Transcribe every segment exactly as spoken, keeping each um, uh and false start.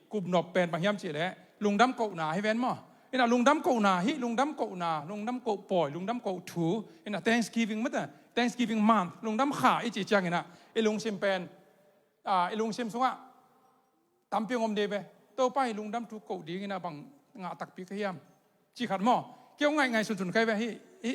Kum nop pen bang hiam cih leh lungdam kohna hi ven maw? Ina lungdam kohna hi, lungdam kohna, lungdam koh pawi, lungdam koh thu, ina Thanksgiving mate, Thanksgiving month, lungdam kha i cih ciang ina i lungsim pen, a, i lungsim sungah tampi hong om dih ve. Topa hi lungdam thu koh ding ina bang ngah takpi ka hiam? Cih khat maw? Kei hong ngaih ngaihsun sun kai ve hi, hi,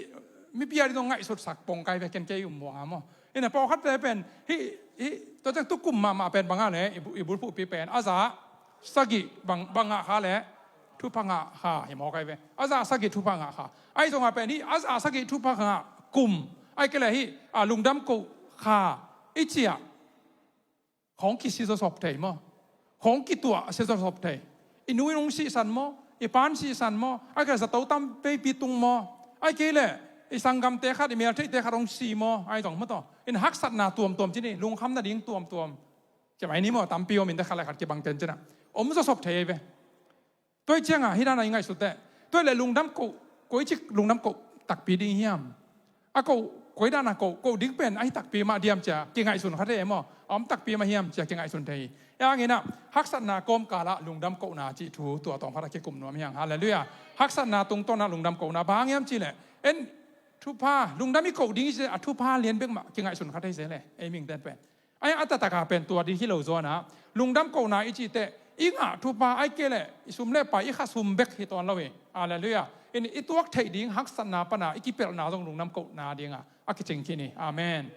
mipi a ding hong ngaihsutsak pong kai ve ken kei um muang a maw? Ina pawlkhatte pen hi, hi, tua ciang tukum mahmah pen bang a le i bu-, i bulphuhpi pen a za sagih bang, bang ngah kha le thupha ngah kha hi maw kai ve. A za sagih thupha ngah kha. Ahi zongah pen hi a za sagih thupha ngah kum, ahih kei leh hi, a, lungdam koh kha i ciah khawng kisi zawsop thei maw? Khawng kituah sia zawsop thei. I nu in hong sihsan maw? I pan sihsan maw? Ahih kei leh zato tam peipi tung maw? Ahih kei leh i sanggamte khat, i meltheihte khat hong si maw? Ahi zong maw tawh, ina haksatna tuamtuam ci ni, lungkham nading tuamtuam. Ciamai ni maw, tampi om in te khat le khat kibang ten cina om zawsop thei ei ve. Tua hi ciangah hi dana i ngaihsut teh, tua hi leh lungdam koh, koi cik lungdam koh takpi ding hiam? A koh, koi dana koh, koh ding pen ahi takpi mah diam cia kingaihsun kha thei ei maw? A om takpi mah hiam cia kingaihsun thei hi. Ei ang inah haksatna kawmkalah lungdam kohna cih thu tua tawm khatah kikum nuam hi hang. Halleluiah. Haksatna tungtawnah lungdam kohna bang hiam cih leh, en thupha, lungdam i koh ding i cih leh a thupha lian bek mah kingaihsun kha thei se leh ei mihingten pen. Ahi a taktak a pen tua ding hi lo zaw inah lungdam kohna i cih teh i ngah thupha ahih kei leh i sum le pai i kha sum bek hi tawn lo hi. Halleluiah. Ina i tuak theih ding haksatna pana i kipelhna zong lungdam kohna dingah a kicing khin hi. Amen.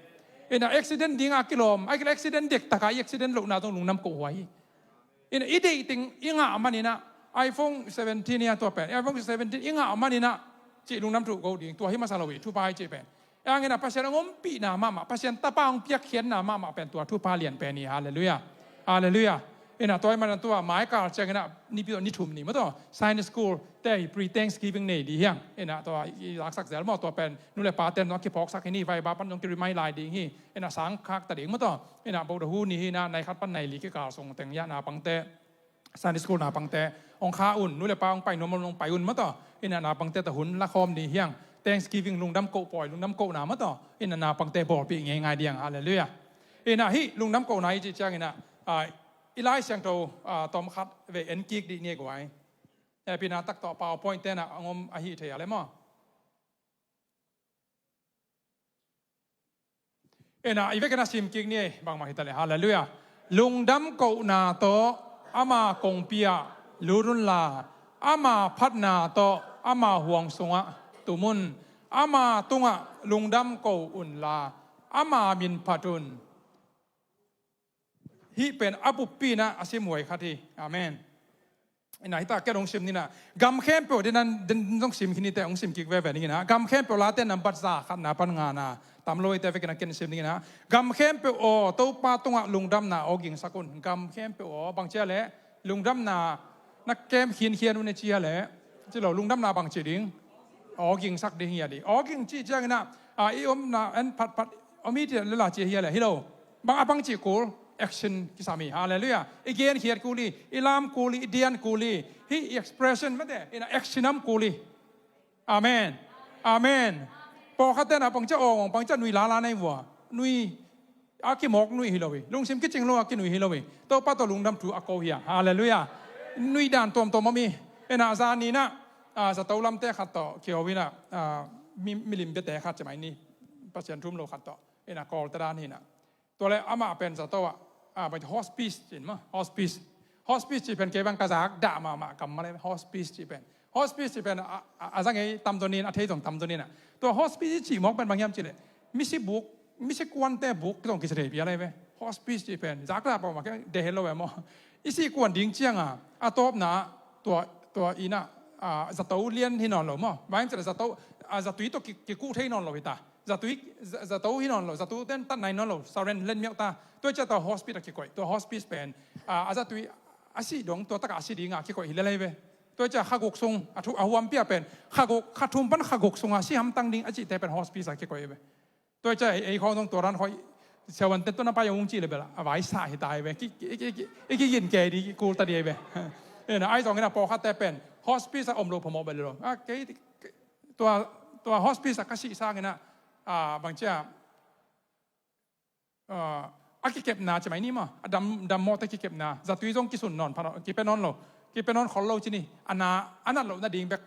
Ina accident dingah a kilawm, ahih kei leh accident dektakah i accident lohna zong lungdam kohhuai hi. Ina i deih teng i ngah man inah iPhone seventeen hi a tua pen, iPhone seventeen i ngah man inah cih lungdam thu koh ding tua hi masa lo hi, thupha i cih pen. Ei ang inah Pasian hong ompihna mahmah, Pasian tapa hong piakkhiatna mahmah pen tua thupha lian pen hi. Halleluiah. Halleluiah. Ina tua hi mana tua maikal ciang inah nipi tawh ni thum ni maw tawh Sunday school te hi, pre-Thanksgiving nei dih hi hang. Ina tua i laksak zel maw, tua pen nu le paten zong a kiphawksak hi ni, vaiba pan zong ki-remind lai ding hi. Ina sang khak ta ding maw tawh, ina bodahu ni hi inah nai khat pan nai li kikal sung teng hi a naupangte, Sunday school naupangte hong kha un, nu le pa hong pai nuam hong pai un maw tawh. Ina naupangte tawh hun la khawm dih hi hang. Thanksgiving lungdam koh pawi, lungdam kohna maw tawh. Ina naupangte bawlpih ngeingai dih hang. Halleluiah. Ina hih lungdam kohna i cih ciang inah, a, i Lai Siangtho, a, tawm khat vei en kik dih ni ei guai. Hehpihna tak tawh PowerPoint tenah hong om ahi thei a le maw? Ina i vekin a sim kik ni ei, bangmah hi ta leh. Halleluiah. Lungdam kohna tawh ama kongpi ah lut unla, ama phatna tawh ama huang sungah tum un. Ama tungah lungdam koh unla, ama min phat un. Hih pen a buppi inah a simhuai khat hi. Amen. Ina hita ken hong sim ni inah gam khempeuh ding nan, ding zong sim khin ni teh, hong sim kik veve ning inah gam khempeuh late nambat za khatna pan ngana tam lo hi teh, vekin a ken sim ni inah gam khempeuh aw Topa tungah lungdamna aw gingsak un. Gam khempeuh aw bang cia leh lungdamna na kem khinkhian un e cia leh, ci lo, lungdamna bang ci ding? Aw gingsak ding hi a dih. Aw ging cih ciang inah, a, i omna en phatphat om hi ti le la ci hi a leh hi lo. Bang a bang cih kul, action kisam hi. Halleluiah. I genkhiat kul hi, i lam kul hi, i dian kul hi. Hih i expression mate ina action om kul hi. Amen. Amen. Pawlkhatte na pangcia awng awng, pangcia nui lala nei vua. Nui a kimawk nui hi lo hi. Lungsim kicing lo a kinui hi lo hi. Topa tawh lungdam thu a ko hi a. Halleluiah. Nui dan tuamtuam om hi. Ina zan ni inah, a, zato lamte khat tawh kiho inah, a, mi, milim biate khat ci mai ni. Pasian thu um lo khat tawh. Ina Kawlte dan hi inah. Tua leh amah pen zato ah, a, bang hospice ci in maw, hospice. Hospice cih pen kei bang ka zak dah mahmah kam mah leh hospice cih pen. Hospice cih pen a, a, a za ngei tamzaw ni in, a thei zong tamzaw ni in ah. Tua hospice i cih mawk pen bang hiam cih leh misi buk, misi kuante buk zong kici thei pial ahi ve. Hospice cih pen zak dah pah mah kei deih het lo ve maw. I sih kuan ding ciang a, a tawpna ah tua, tua inn ah, a, zato lian hi nawn lo maw. Bang hiam cih leh zato, a, zatui tawh ki, kikuh thei nawn lo hi ta. Zatui, za-, zato hi nawn lo, zato ten tat nai nawn lo, saran len miauh ta. Tua ciah tua hospice ah kikoih, tua hospice pen, a, a zatui a sih dong, tua takah a si ding a kikoih hi lel ahi ve. Tua ciah kha guk sung, a thu, a huampi ah pen, kha guk, kha thum pan kha guk sung a si hamtang ding a cihte pen hospice ah kikoih ahi ve. Tua ciah ei, ei khawng zong tua dan khawng, siavuanten tua na pai ung cih leh bel a vaisah hi ta ahi ve. Ki, ki, ki, ki, i kigin kei ding, kikul ta ding ahi ve. Ina, ahi zongin a pawlkhatte pen hospice ah om loh phamawh bel lo. A, kei, kei, tua, tua hospice ah ka sih sangin ah, a, bang ciah, a, a kikepna ci mai ni maw, a dam, dammawhte kikepna, zatui zong kisun nawn pha nawn, kipia nawn lo, kipia nawn khol lo ci ni. A na, a nat loh nading bek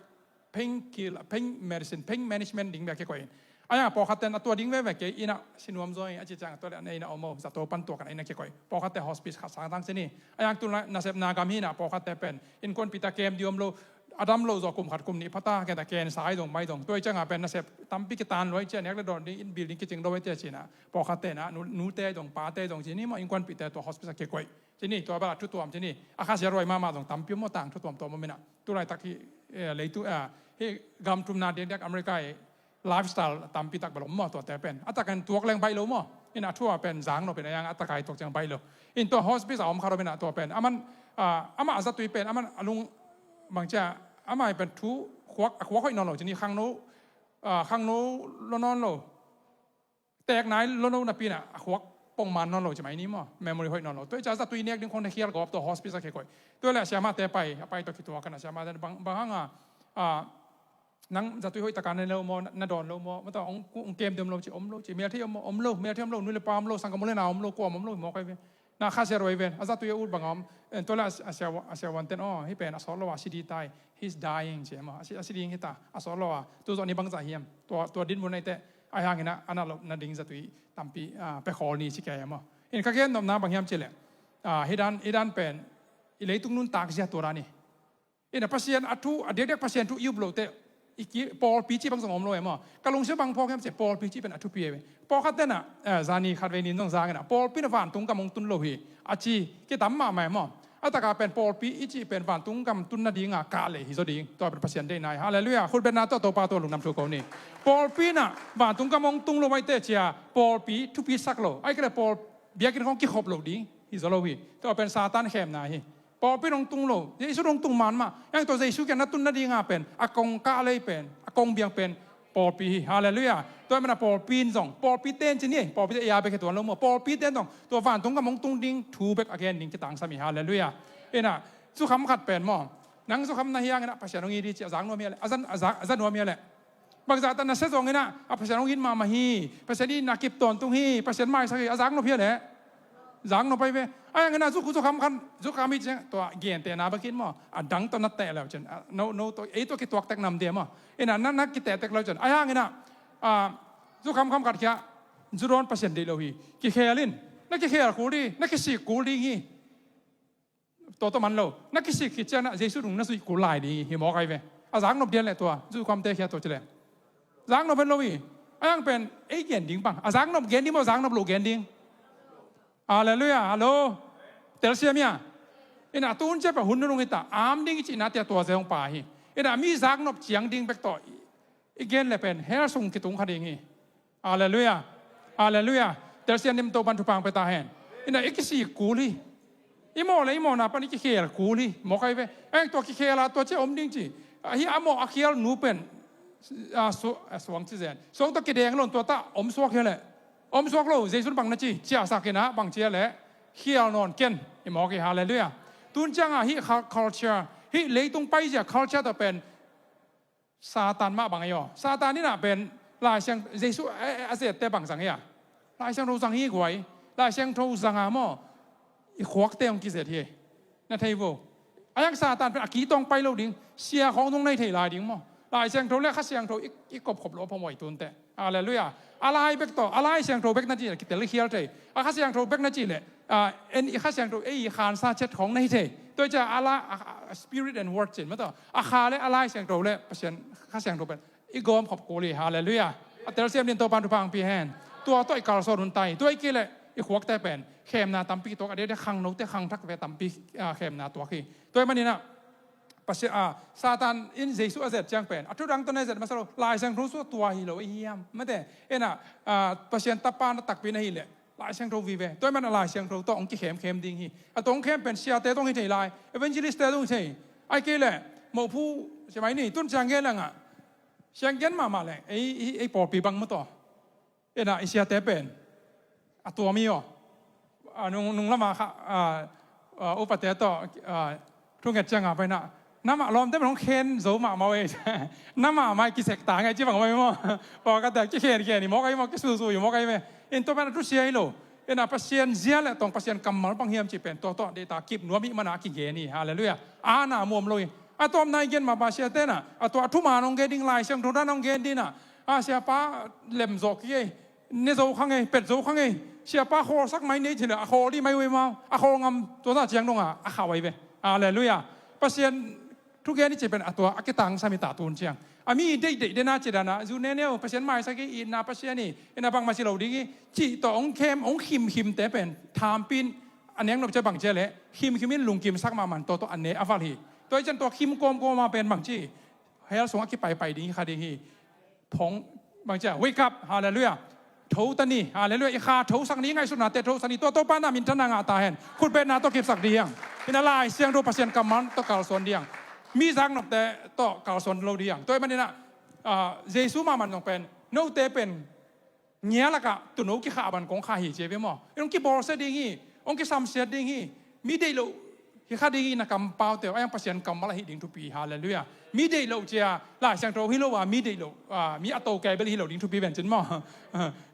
pain kill, pain medicine, pain management ding bek a kikoih in. A yang pawlkhatte in a tua ding veve kei, inn ah si nuam zaw ing a ci ciang, tua leh a inn ah om o, zato pan tua kan a inn ah kikoih. Pawlkhatte hospice khat sangtang ci ni. A yang tu nasepna gam hi in ah, pawlkhatte pen innkuanpihte a kem ding om lo, a dam lo zaw kum khat kum nih pha ta, ken ta ken sa ahi zong mai zong. Tua hi ciangah pen nasep tampi kitan lua hi ci a, nek le dawn ding, inn building kicing lo hi ci a ci in ah, pawlkhatte in ah, nu, nute zong pate zong ci ni maw, innkuanpihte tua hospice ah kikoih ci ni. Tua bel a thu tuam ci ni. A khasiat huai mahmah zong tampi om maw, tangthu tuamtuam om in ah. Tu laitak hi, eh, leitu, ah, hi gam thumna diakdiak America hi lifestyle tampi tak bel om maw, tuate pen. A tak in tuak leng baih lo maw. In ah thu a pen zang nop in a, yang a tak a i tuak ciang baih lo. In tua hospice a om khat om in ah, tua pen. Aman, ah, amah a zatui pen, aman a lung bang ci a, amah pen thu khuak, a khuak hoih nawn lo ci ni, khangno, ah, khangno lo nawn lo. Teek nai lo napi in ah, a khuak pong man nawn lo ci mai ni maw. Memory hoih nawn lo. Tua hi ciang zatui nek ding khong na khial gawp, tua hospice ah kikoih. Tua leh a siamahte pai, a pai tawh kituak in ah, siamahte bang, bang hang a, ah, nang zatui hoih tak a na nei lo maw, na, na dawn lo maw, mataw, ong, ong kem ding om lo ci, om lo ci, mel thei om, om lo, mel thei om lo, nu le pa om lo, sanggam u le nau om lo, kua om lo, mawk ahi ve. Na khasiat huai ven, a zatui a ut bang om, en, tua leh a, a sia, a siavuante'n, aw, hih pen a sawt lo a si ding ta hi, he's dying ci maw, a si, a si ding hi ta, a sawt lo a, tu zawh ni bangzah hiam, tua, tua dinmun ahih teh, ahi hangin ah, a nat loh nading zatui tampi, ah, pia khawl ni ci kei maw. In ka gen nopna bang hiam cih leh, ah, hih dan, hih dan pen, i leitung nuntak zia tua dan hi. In ah Pasian a thu, a diakdiak Pasian thu i up loh teh, i ki, pawlpi cih bang zong om lo e maw. Ka lungsim bang phawk hiam cih leh pawlpi cih pen a thupi e. Pawlkhatte in ah, eh, zani khatvei ni in zong zang in ah, pawlpi in ah vantung gam hong tun lo hi, a ci, kitam mahmah e maw. A tak a pen pawlpi i cih pen vantung gam tun nading a kah lei hi zaw ding. Tua pen Pasian deihna hi. Halleluiah. Khut betna tawh Topa tungah lungdam thu ko ni. Pawlpi in ah vantung gam hong tung lo ahih teh ci a, pawlpi thupi sak lo. Ahih kei leh pawl, biakinn khong kikhop loh ding hi zaw lo hi. Tua pen Satan khemna hi. Pawlpi in hong tung lo, Jesu in hong tung man mah. Hih hang tua Jesu kiang na tun nading a pen, a kong kah lei pen, a kong biang pen, pawlpi hi. Halleluiah. Tua ahih manin ah pawlpi in zong, pawlpite'n ci ni, pawlpite ei a bek hi tuan lo maw. Pawlpite'n zong tua vantung gam hong tung ding thu bek a gen ding kitangsam hi. Halleluiah. In ah, zukham khat pen maw, nang zukham na hi hangin ah Pasian hong it hi ci a, a zak nuam hia leh, a za, a za, a za nuam hia leh. Bangzah ta nasia zongin ah, a Pasian hong it mahmah hi, Pasian itna kip tawntung hi, Pasian maisak hi, a zak nop hia leh? Zak nop ahi ve. Ahi hangin ah zu, zukham khat, zukham hi ci ciang, tua gentehna bek hi maw, a dang tawh na teh leu cin, a, no, no tawh, ei tawh kituak tek nam dia maw. In ah na, na kiteh tek leu cin. Ahi hangin ah, ah, zukham kham khat khia, zu dawn Pasian deih lo hi. Kikhel in, na kikhel kul hi, na kisik kul ding hi. Tua tawh man lo. Na kisik khit ciang ah Jesu nung na zuih kul lai ding hi, mawk ahi ve. A zak nop dia leh tua, zukhamte khia tua ci leh. Zak nop pen lo hi. Ahi hang pen, ei gen ding bang. A zak nop gen ding maw, zak nop lo gen ding? Halleluiah, hallo. Telsiam hia. In ah tun ciang pen hun nunung hi ta, am ding i cihna tia tua zong pha hi. In ah mi zak nop ciang ding bek tawh i, i gen leh pen, hell sung kitung kha ding hi. Halleluiah. Halleluiah. Telsiam dim Topa'n thupha pia ta hen. In ah i kisik kul hi. I mawh leh i mawhna pan i kikhel kul hi. Mawk ahi ve. Eng tua kikhel a tua ciang om ding ci. Ahi a mawh a khial nu pen, a, su, a, suang ci zen. Suang tawh kideng lo in tua tawh om suak hia leh? Om suak lo. Jesu in bang na ci, ciahsak in ah bang ci hia leh? Khial nawn ken. I mawk hi. Halleluiah. Tun ciang ah hih cul-, culture, hih leitung paizia culture tawh pen Satan mah bang ahi aw. Satan in ah pen Lai Siang, Jesu a, a, a zette bang zang hia? Lai Siangtho zang hi guai. Lai Siangtho zang a maw, i khuakte hong kizet hi. Na thei vo. Ahi hang Satan pen a kitawng pai lo ding. Sia khong zong nei thei lai ding maw. Lai Siangtho leh Kha Siangtho i, i kopkhop loh a phamawh hi tun teh. Halleluiah. A lai bek tawh, a Lai Siangtho bek na cih leh kitel khial thei. A Kha Siangtho bek na cih leh, a, en i Kha Siangtho, ei i khansa chet khong na hi thei. Tua hi ciang a la, a, a, spirit and word cin mataw. A Kha leh a Lai Siangtho leh Pasian Kha Siangtho pen i gawmkhop kul hi. Halleluiah. A telsiam din Topa'n thupha hong pia hen. Tua tawh i kalsuan hun ta hi. Tua ahih kei leh i khuakte pen khemna tampi tuak, a diakdiak khangnote khangthak ve tampi, a, khemna tuak hi. Tua ahih manin ah, Pasian, a, Satan in Jesu a zet ciang pen, a thu dang tawh na zet masa lo, Lai Siangtho sung tua hi lo ahi hiam? Mate, in ah, a, Pasian Tapa na takpi na hih leh, Lai Siangtho vive. Tua ahih manin ah Lai Siangtho tawh hong kikhemkhem ding hi. A tawh hong khem pen siate tawh hong hi thei lai, evangelist-te tawh hong hi thei. Ahih kei leh, mawhpu, sia mai ni, tun ciang gen leng ah. Siang gen mahmah leh, ei, ei, ei pawlpi bang maw tawh. In ah, i siate pen a tuam hi aw. A, nung, nung lam a kha, a, a, upate tawh, a, thunget ciang a pai in ah, na mah lawmte mah hong khen zo mahmah uh ei. Na mah mah kisek ta ngei ci bang uh ei maw. Pawlkhatte kikhen khen hi mawk ahi maw, kisusu hi mawk ahi ve. In tua pen a thusia hi lo. Ina Pasian zia le tawng Pasian kammal bang hiam cih pen tua tawh deihtak kip nuam ih mana a kigen hi. Halleluiah. Ana muam lo hi. A tawpna i gen mah Pasian tenah a tua a thuman hong gen ding, Lai Siangtho dan hong gen dinah a siapa lem zawh kik ei, ne zo kha ngei, pet zo kha ngei. Siapa khawlsak mai nei cih le a khawl dih mai uh ei mau, a khawl ngam tua zah ciang dongah a khauh ahi ve. Halleluiah. Pasian thugen i cih pen a tua a kitangsam hi ta tun ciang. A mi deihdeih dena cih danah zu neneu Pasian maisak hi, itna Pasian hi, ina bangmah si lo ding hi cih tawh hong khem hong khimkhimte pen thampin a neng nop cia bang cia leh khimkhim in lungkimsak mahmah tawh tawh a ne a valh hi. Tua i cian tua khim kawmkawma pen bangci hell sungah kipaipai ding hi kha ding hi. Phong bangcia wake up. Halleluiah. Tho ta ni. Halleluiah. I kha thosak ni, ngaihsutnate thosak ni. Tua Topa na minthanna ngah ta hen. Khutbetna tawh kipsak ding hiang. Ina Lai Siangtho Pasian kammal tawh kalsuan ding hiang. Mi zaknopte tawh kalsuan lo ding hiang. Tua i maninah Jesu mahmah zong pen note pen ngia lakah tuno kikhah ban kong khah hi cia ve maw? I hong kibawlsia ding hi, hong kisamsiat ding hi. Mi deih loh hi kha ding hi, na kampaute uh a yang Pasian kammal ahi ding thupi. Halleluiah. Mi deih loh cia Lai Siangtho hi lo a, mi deih loh a, mi a to kei bel hi lo ding thupi ven cin maw?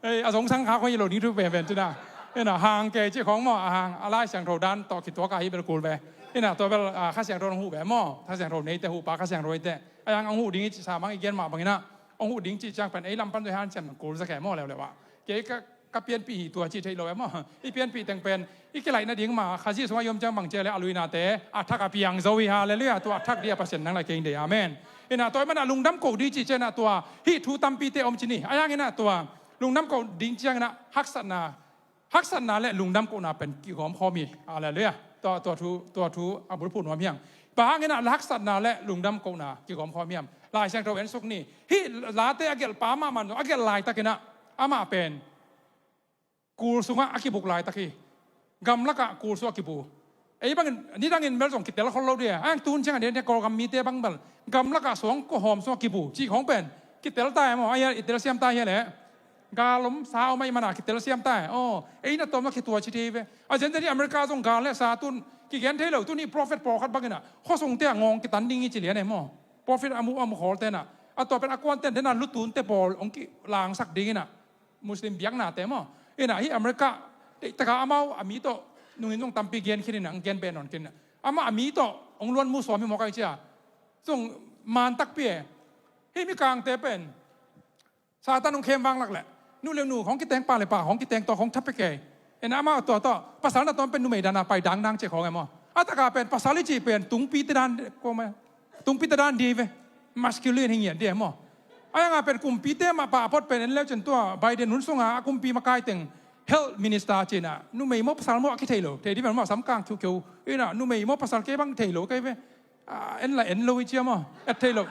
A zongsang kha khong hi lo ding thupi ven cin a. Ina hang kei ci khong maw, a hang a Lai Siangtho dan tawh kituak a hi bel kul ve. Ina tua bel Kha Siangtho hong huh ve maw? Kha Siangtho neite huh pa Kha Siangtho eite a yang hong huh ding hi ci sa mang i gen mah banginah hong huh ding cih ciang pen ei lam pan zoi hanciam kul zak e maw leuleu ah. Kei ka, ka pianpih hi tua cih theih lo e maw? I pianpih teng pen i kilaih nading ma Khazih sungah i om ciang bang cia le a luinate a thak a piang zo hi. Halleluiah. Tua a thak dih a Pasian nang lai kei dei. Amen. Ina tua i manah lungdam koh dih cih cianah tua hih thu tampite om cin hi. A yanginah tua lungdam koh ding cianginah haksatna haksatna le lungdam kohna pen kigawm khawm hi. Halleluiah. Tua, tua thu, tua thu a bulphuh nuam hiang. Bang hanginah haksatna le lungdam kohna kigawm khawm hiam? Lai Siangtho en suk ni. Hih late a gelhpa mahmah zong a gelh laitakinah amah pen kul sungah a kibuk laitak hi. Gamlakah kul sungah a kibu. Ei bangin nidangin bel zong kitel khol lo dia. Ang tun ciangah dia Kawlgam mite bang bel gamlakah suang kawhawm sungah kibu cih khawng pen kitel ta e maw? Aia i telsiam ta hia leh gal om sa om a i mana kitel siam ta e. Aw, ei na tawm a kitua ci thei ve. A zenzen hi America zong gal le sa tun kigen thei lo, tun hi prophet pawlkhat banginah khuasungte a ngawng kitan ding hi ci lian e maw? Prophet a mu a mu khawl tenah a tua pen a kuanten dena lutunte pawl hong kilangsak dinginah Muslim biaknate maw? Inah hi America teihtaka amau a mi tawh nungin zong tampi gen khininah hong gen beh nawn khininah amah a mi tawh hong luan mu sawm hi mawk ai cia. Zong man takpi e. Hih mikangte pen Satan hong khem vanglak leh nu le nu hong kiteng, pa le pa hong kiteng tawh hong thape kei. Ena amah tua tawh pasal na tawm pen numei dana pai dangdang cih khawng e maw? A taka pen pasal i cih pen tungpite dan, tungpite dan di ve. Masculine hi ngiat di e maw? A yanga pen kumpite mah pah phot pen en leu cin tua Biden hun sunga a kumpi makai teng health minister cina numei maw pasal maw a kithei lo. Thei di pen maw samkang khiukheu ina numei maw pasal kei bang thei lo kei ve. En la en lo i cia maw? Et thei lo.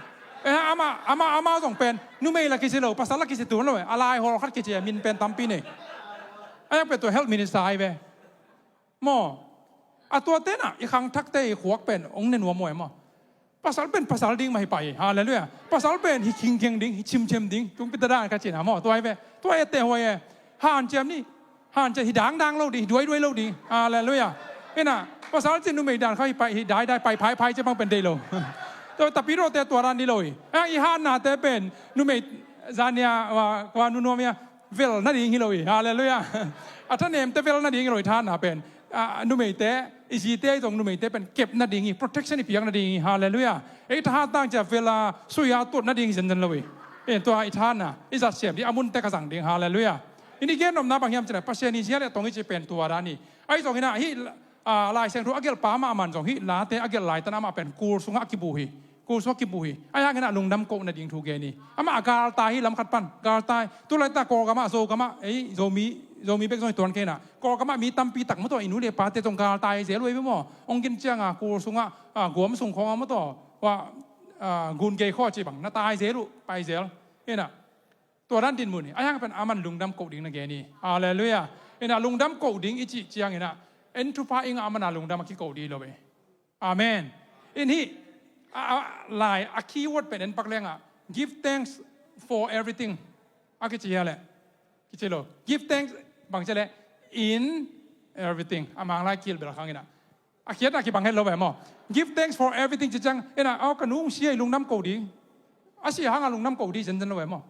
Ama ama ama zong pen numei la kisi lo, pasal la kisi tuan lo. A lai hawl khat kici a min pen tampi nei. A yak pen tua health minister ai ve maw? A tua tenah i khangthakte i khuak pen ong ne nuam maw e maw? Pasal pen pasal ding mah hi pai. Halleluiah. Pasal pen hi khingkheng ding, hi chimchem ding. Tungpite dan ka cina maw? Tua ai ve. Tua ette huai e. Hanciam ni. Hanciam hi dangdang lo ding, hi duaiduai lo ding. Halleluiah. Ina pasal cin numei dan kha hi pai, hi daidai pai phaiphai cia bang pen dei lo. Tua tapirote tua dan di lo hi. A i hannate pen numei zania wa nunuamia vel nading hi lo hi. Halleluiah. A thanemte vel nading hi lo hi, thanna pen numeite i zite i zong numeite pen kep nading hi, protection i piak nading hi. Halleluiah. Ei thahat tang cia vela suia tuat nading hi zenzen lo hi. Tua i thanna i zatsiam ding a munte ka zang ding. Halleluiah. I ni gen nopna bang hiam cina Pasian i zia le tong i ci pen tua dan hi. Ahi zongina hih Lai Siangtho a gelhpa amah man zong hih late a gelh laitan amah pen kul sungah a kibu hi. Kul sungah a kibu hi. Ahi hangina lungdam kohna ding thu gen hi. Amah a galtai hi lamkhat pan galtai. Tulaita Kawlgamah Zogamah ei Zomi Zomi bek zong hi tuan kei na Kawlgamah mi tampi tak maw tua i nu le pate zong galtai zel uh ei ve maw? Ong gin cianga kul sungah guam sung khawng a maw tua gun gei khaw ci bang na tai zel uh pai zel. Ina tua dan dinmun hi. A hiang pen aman lungdam koh ding na gen hi. Halleluiah. Ina lungdam koh ding i cih ciangina en thupha i ngah mana lungdam a kikoh dih lo hi. Amen. In hih lai a keyword pen en pak lengah give thanks for everything a kici hia leh kici lo. Give thanks bang cia leh in everything a manglai kilbel khangina a khiatna kibang het lo ve maw? Give thanks for everything ci ciang ina aw ka nung sia i lungdam koh ding. A si hanga lungdam koh dih zenzen lo ve maw?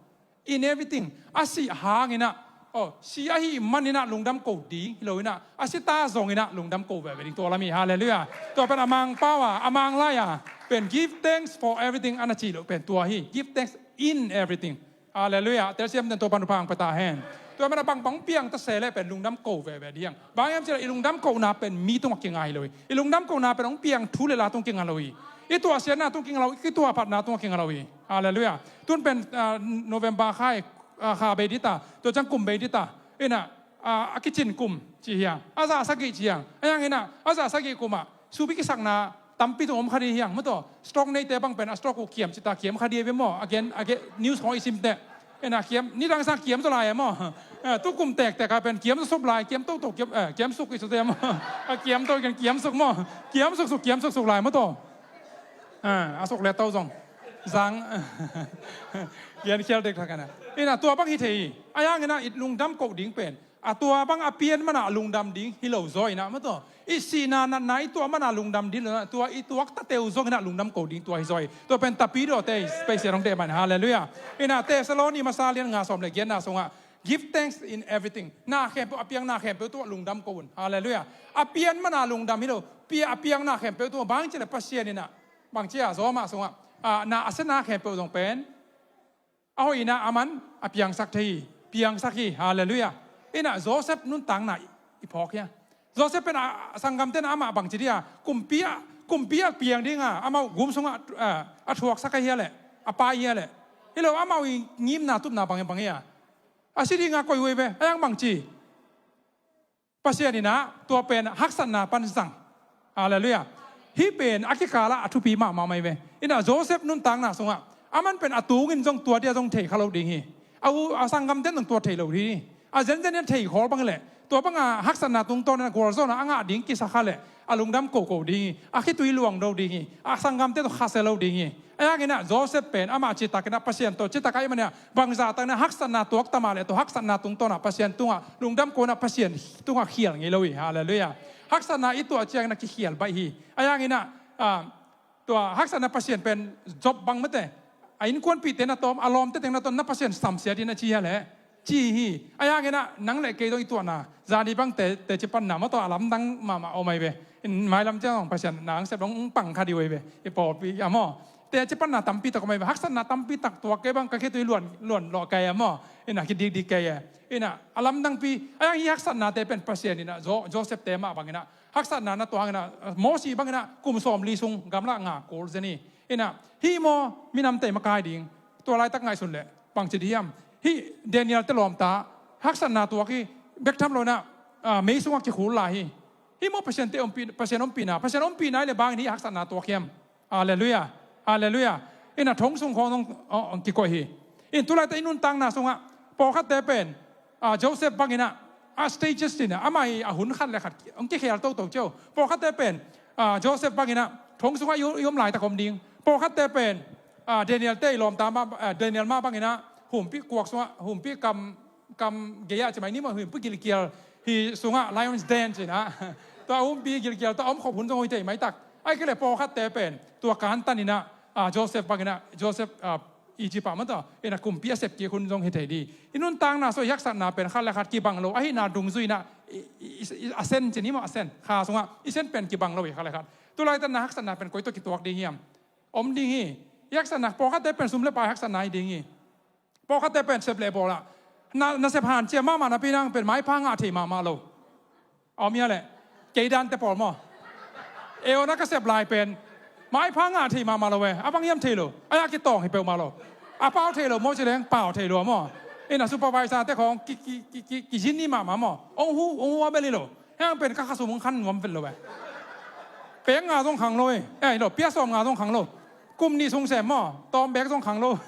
In everything a si hangina Oh, si ahih manin ah lungdam ko ding hi lo in ah, a si ta zongin ah lungdam ko veve ding, tua lam hi. Halleluiah. Tua pen a Mangpau a, a Manglai a pen give thanks for everything a na cih loh pen tua hi. Give thanks in everything. Halleluiah. Telsiam den, tua pan upang pata hen. Tua mana bangbang piang ta se leh pen lungdam ko veve ding. Bang hiam cih leh i lungdam kona pen mi tungah kinga hi lo hi. I lungdam kona pen hong piang thu le la tung kinga lo hi. I tuahsiatna tung kinga lo hi. I tuahphatna tung kinga lo hi. Halleluiah. Tun pen, ah, November kha hi, ah, kha bei dita, tua ciang kum bei dita. In ah, ah, a kicin kum ci hi hang. A za sagih ci hi hang. A hiang in ah, a za sagih kum ah subi kisakna tampi tung om kha ding hi hang, maw taw. Stroke neite bang pen a stroke uh kiam ci ta, kiam kha ding hi ve maw. A gen, a gen, news khawng i sim teh. In ah kiam, nidang sang kiam zaw lai e maw. Eh, tu kum tektek a pen kiam zaw sup lai, kiam toto, kiam, eh, kiam suk i ci teh maw. A kiam to gen kiam suk maw. Kiam suksuk, kiam suksuk lai maw taw. Ah, a suk le to zong. Zang. Gen khial dektak in ah. In ah tua bang hi thei hi. A hiang in ah i lungdam ko ding pen a tua bang a pian mana lungdam ding hi lo zaw in ah, maw taw. I sihna natna i tuah mana lungdam ding lo in ah, tua i tuak tate uh zong in ah lungdam ko ding tua hi zaw hi. Tua pen Tapidaw te i Pasian hong deih man. Halleluiah. In ah Thessaloni masa lian nga sawm le giatna sungah give thanks in everything. Na khempeuh, a piang na khempeuh tungah lungdam ko un. Halleluiah. A pian mana lungdam hi lo. Pia, a piang na khempeuh tungah, bang cih leh Pasian in ah, bang ci a, Roma sungah, ah, na a sia na khempeuh zong pen a hoih in ah aman a piangsak thei hi. Piangsak hi. Halleluiah. In ah Joseph nuntakna i, i phawk hia? Joseph pen a, a sanggamte in ah amah bang ci ding a, kumpi ah, kumpi ah piang ding a, amau gum sungah, ah, a thuaksak ahi a leh, a pai ahi a leh. Hi lo, amau i ngimna tupna bang, bang hi a. A si ding a koih uh hi ve, a hiang bang ci. Pasian in ah tua pen haksatna pan zang. Halleluiah. Hih pen a kikal ah a thupi mahmah mai ve. In ah Joseph nuntakna sungah aman pen a tungin zong tua dia zong thei kha lo ding hi. A u, a sanggamte in zong tua thei lo ding hi. A zenzen in thei khawl bang leh tua banga haksatna tungtawn in a gualzawhna a ngah ding kisa kha leh a lungdam koko ding hi. A khitui luang lo ding hi. A sanggamte tawh khasia lo ding hi. A hiang in ah Joseph pen amah citak in ah Pasian tawh citak ahih manin ah bangzah tak in ah haksatna tuak ta mah leh tua haksatna tungtawn ah Pasian tungah lungdam ko in ah Pasian tungah khial ngei lo hi. Halleluiah. Haksatna i tuah ciangin ah kikhial baih hi. A hiang in ah, ah, tua haksatna Pasian pen Job bang mate, a innkuanpihte na tawm, a lawmte teng na tawm, na Pasian samsia ding na ci hi a leh. Ci hi. A hiang in ah nang le kei zong i tuahna zani bang te, teci panna maw taw, a lamdang mahmah om ahi ve. In mailam ciang zong Pasian na angsep dong pang kha ding uh ahi ve. I pawlpi a maw, teci panna tampi tak om ahi ve. Haksatna tampi tak tuak kei bang, ka khitui luan, luan lawh kei a maw. In ah kidikdik kei e. In ah a lamdangpi. A hiang hih haksatnate pen Pasian in ah Jo-, Joseph te mah bang in ah haksatna na tuak in ah, Mosi bang in ah kum sawmli sung gamlak nga kul zen hi. In ah hih maw, minamte makai ding. Tua laitak ngaihsun leh bang ci ding hiam? Hih Daniel te lawmta haksatna tuak hi. Bek tham lo in ah, ah, mei sungah kikhul lai hi. Hih maw Pasian te ompih, Pasian ompihna, Pasian ompihna hi leh bang in hih haksatna tuak hiam? Halleluiah. Halleluiah. In ah thong sung khawng zong, oh, hong kikoih hi. In tu laitak i nuntakna sungah pawlkhatte pen, ah, Joseph bang in ah, a stages in ah, amah hi a hun khat le khat hong kikhel toto cio. Pawlkhatte pen, ah, Joseph bang in ah thong sungah i, i om laitak om ding. Pawlkhatte pen, ah, Daniel te i lawmta mah, ah, Daniel mah bang in ah humpih kuak sungah, humpih kam, kam gei ah ci mai ni maw, humpih gilkial hi sungah, lion's den ci in ah. Tua humpih gilkial tawh a om khop hun zong hoih thei maitak. Ahih kei leh pawlkhatte pen tua kantan in ah, ah, Joseph bang in ah, Joseph, ah, Egypt ah maw taw, in ah kumpi a sep kik hun zong hi thei ding. I nuntakna sungah i haksatna pen khat le khat kibang lo ahihna dungzui in ah, i, i, i, a sen ci ni maw, a sen, kha sungah i sen pen kibang lo hi khat le khat. Tu laitak na haksatna pen koi tawh kituak ding hiam? Om ding hi. I haksatna, pawlkhatte pen sum le pai haksatna hi ding hi. Pawlkhatte pen sep le bawl ah, na, nasep hanciam mahmah napi nang pen maipha ngah thei mahmah lo. A om hia leh? Kei dante pawl maw? Eona ka sep lai pen maipha ngah thei mahmah lo e. A bang hiam thei lo. A hiang kitawng hi peuhmah lo. A pau thei lo maw ci leng pau thei lo maw? In ah supervisor te khawng ki, ki, ki, ki, kizin ni mahmah maw? Ong hu, ong hu a bel hi lo. Hiang pen ka khasum ong khan nuam vet lo e. Peng nga zong khang lo e. Eh, hi lo, pia sawm nga zong khang lo. Kum nih sung sem maw, tawm bek zong khang lo.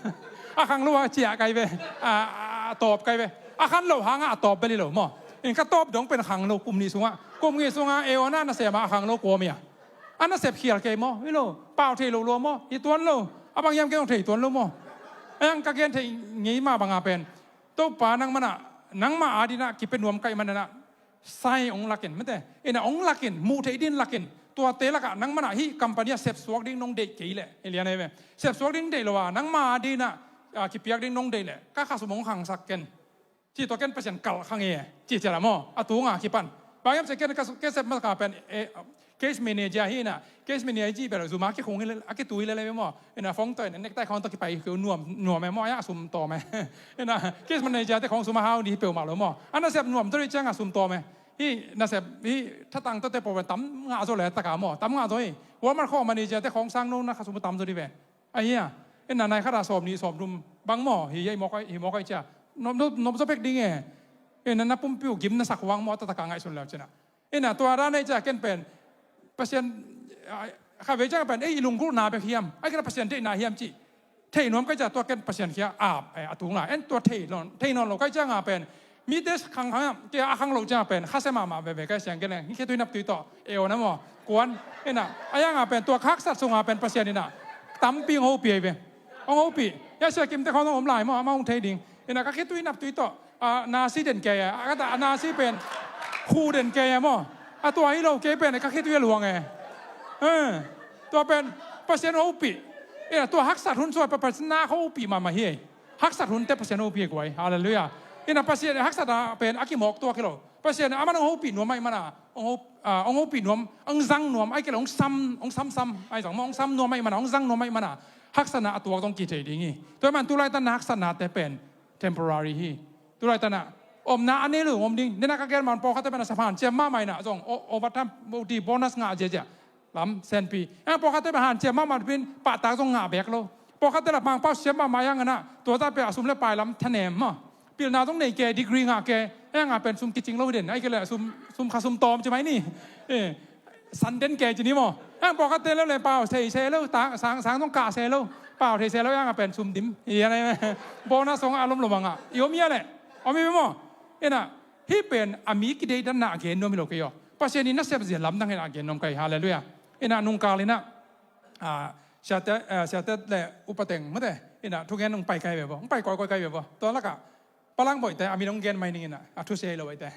A khang lo a ciah kai ve. A, a, a tawp kai ve. A khan lo hangah a tawp bel hi lo maw? In ka tawp dong pen khang lo kum nih sungah. Kum nih sungah eona nasem a khang lo kua mi a. A nasep khial kei maw? Hi lo. Pau thei lo lua maw? Hi tuan lo. A bang hiam kei zong thei tuan lo maw? A hiang ka gen thei ngei mah banga pen Topa nangmah in ah, nangmah adingin ah kipia nuam ka hih manin ah, sai ong lakin, mate. In ah ong lakin, muh theih dingin lakin. Tuate lakah nangmah in ah hih company ah sepsuak ding nong deih kei leh, hi lian ahi ve. Sepsuak ding deih lo a, nangmah adingin ah, ah, kipiak ding nong deih leh, ka khasum ong khangsak ken, Cih tua ken Pasian kalh kha nge, cih ciang a maw, a tunga kipan. Bang hiam cih ken ka, ka sep masa pen, eh, case manager hi na, case manager cih bel zum a kikhung hi le, a kitui le le maw. Ina phone tawh, ina necktie khawng tawh kipai hi nuam, nuam e maw, a sum tawm e. Ina case manager te khawng sum a hau ding hi peuhmah lo maw. A nasep nuam tawh ding ciang a sum tawm e. Hi nasep, hi thatang tawh te peuh tam ngah zaw le tak a maw, tam ngah zaw hi. Walmart khawng manager te khawng sang no na kha sum tam zaw ding ve. Ahi a, ina nai khat a sawm nih sawm thum bang maw, hi, hi mawk ai, hi mawk ai cia. Nop, nop, nop zaw pek ding e. Ina na pumpi uh gim na sak huang maw, taktak a ngaihsun le uh cin a. Ina tua dan ai cia ken pen, Pasian, ah, kha vei ciang pen, ei, i lunggulhna bek hiam, ai kena Pasian deihna hiam cih thei nuam kai cia tua ken Pasian kia ap, eh, a tung lai. En tua thei nawn, thei nawn lo kai ciang a pen, mite khang khang, kia a khang lo ciang pen, khasia mahmah veve kai siang ken leng, hi khitui naptui tawh, eo na maw, kuan, ina, a yang a pen, tua haksat sung a pen Pasian ina, tampi hong hopih ve. Hong hopih. Ya sia kim te khawng hong om lai maw, amah hong thei ding. Ina ka khitui naptui tawh, a, nasi den kei e, a, kata, a nasi pen, khu den kei e maw. A tua hi lo kei pen, ka khitui a luang e. Eh, tua pen, Pasian hong hopih. Ina tua haksat hun sua pa, Pasian na hong hopih mahmah hi e. Haksat hun te Pasian hong hopih guai. Halleluiah. Ina Pasian haksat a pen a kimawk tuak hi lo. Pasian a man hong hopih nuam ahih mana. Hong hop-, ah, hong hopih nuam, hong zang nuam, ai kei le hong sam, hong sam sam, ai zang maw, hong sam nuam ahih mana, hong zang nuam ahih mana. Haksatna a tuak zong kithei ding hi. Tua ahih man tu laitan na haksatna te pen temporary hi. Tu laitan na omna a nei lo om ding. Nena ka gen man pawlkhat te pen a sap hanciam mahmah ina zong o-, overtime, O T, bonus ngah ziazia. Lam senpi. Ang pawlkhatte pen hanciam mahmah pin pahtak zong ngah bek lo. Pawlkhatte la Mangpau siam mahmah yang ana, tua ta pen a sum le pai lam thanem maw. Pilna zong nei ke, degree ngah ke, ang a pen sum kicing lo hi den. Ai kei le sum, sum kha sum tawm ci mai ni. Eh, san den ke ci ni maw. Ang pawlkhatte le le pau thei se lo, ta, sang, sang zong kah se lo. Pau thei se lo, ang a pen sum dim. Hi a nei, bonus zong a lom lo mah ngah. I om hi a le. Om hi maw. Ina, hih pen a mi kideidanna a gen nuam hi lo kei aw. Pasian in nasep zia lamdang hi a gen nuam kei. Halleluiah. Ina nungkal ina, ah, siate, ah, siate le upateng mate, ina thugen hong pai kai ve bo, hong pai kawikawi kai ve bo. Tua lakah Palangboihte a min hong gen mai ning ina, a thusia hi lo ahite.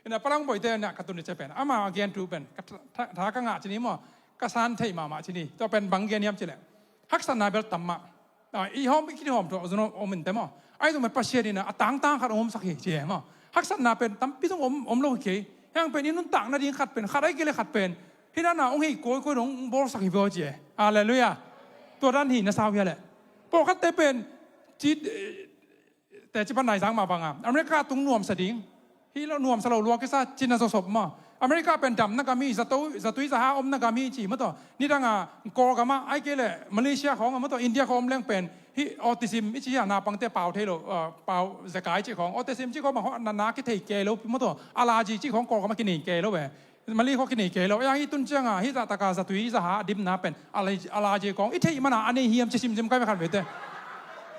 Ina Palangboihte ina ka tun ni cia pen, ama a gen thu pen, ka tha, tha, tha ka ngah ci ni maw, ka san theih mahmah ci ni. Tua pen bang gen hiam ci le, haksatna bel tam mah. Ah, i hawm, i kihawm tua zun om in te maw. Ai zong pen Pasian ina a tangtang khat hong omsak hi ci e maw. Haksatna pen tampi zong om, om lo hi kei. Hiang pen i nuntak nading khat pen, khat ai kei le khat pen. Hi nana hong hei kawikawi dong hong bawlsak hi vua ci e. Halleluiah. Tua dan hi na sau hia le. Pawlkhatte pen, ci, teci pan naizang mah banga America tung nuamsa ding. Hi lo nuamsa lo lua kisa cina zawsop maw. America pen damna gam hi, zatui, zatui zaha omna gam hi ci maw tawh. Nidanga Kawlgama ai kei le Malaysia khawng a maw tawh, India khawng om leng pen hi autism i ci a, naupangte pau thei lo, ah, pau zekai ci khawng, autism ci khawng bang khawng na, na kithei kei lo maw tawh, allergy ci khawng Kawlgama kinei kei lo ve. Mali khawng kinei kei lo. Yang i tun cianga hi zahtaka zatui zaha a dimna pen allergy, allergy khawng i theih mana a nei hiam ci simsim kai ve khat vete.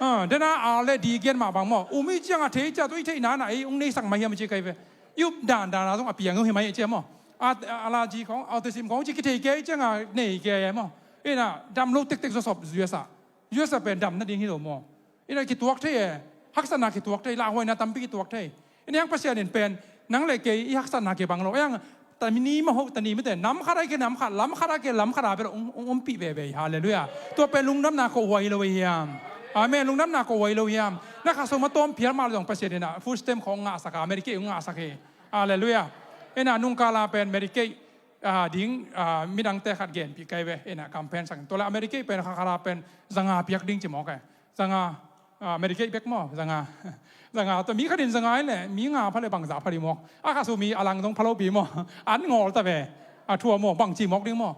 Ah, dena a le di gen mah bang maw. Um i cianga thei cia tu i theihna na ei hong neisak mah hiam ci kai ve. I up dan dana zong a piang uh hi mai cia maw. A, a, allergy khawng, autism khawng ci kithei kei cianga nei kei maw. Ina dam lo tektek zawsop U S a. U S a pen dam nading hi lo maw. Ina kituak thei e. Haksatna kituak thei, lauhuaina tampi kituak thei. Ina hiang Pasian in pen, nang le kei i haksatna kibang lo. Hiang, tani maw, tani mite, nam khat ai kei nam khat, lam khat ai kei lam khat a bel hong, hong ompih veve hi. Halleluiah. Tua pen lungdamna kohhuai hi lo hiam. Amen. Lungdamna kohhuai hi lo hiam. Na kha sum a tawm phial mah lo zong Pasian ina food stamp khawng ngahsak a, Medicaid hong ngahsak hi. Halleluiah. Ina nungkala pen Medicaid, ah, ding, ah, midangte khat genpih kai ve, ina campaign sang. Tua le Medicaid pen kha khat a pen zanga piak ding ci mawk e. Zanga, ah, Medicaid bek maw, zanga. Zanga, tua mi khatin zanga hi le, mi nga pha le bangzah pha ding mawk. A kha sum hi a lang zong pha lo pi maw. An ngawl ta ve. A thua maw, bang ci mawk ding maw.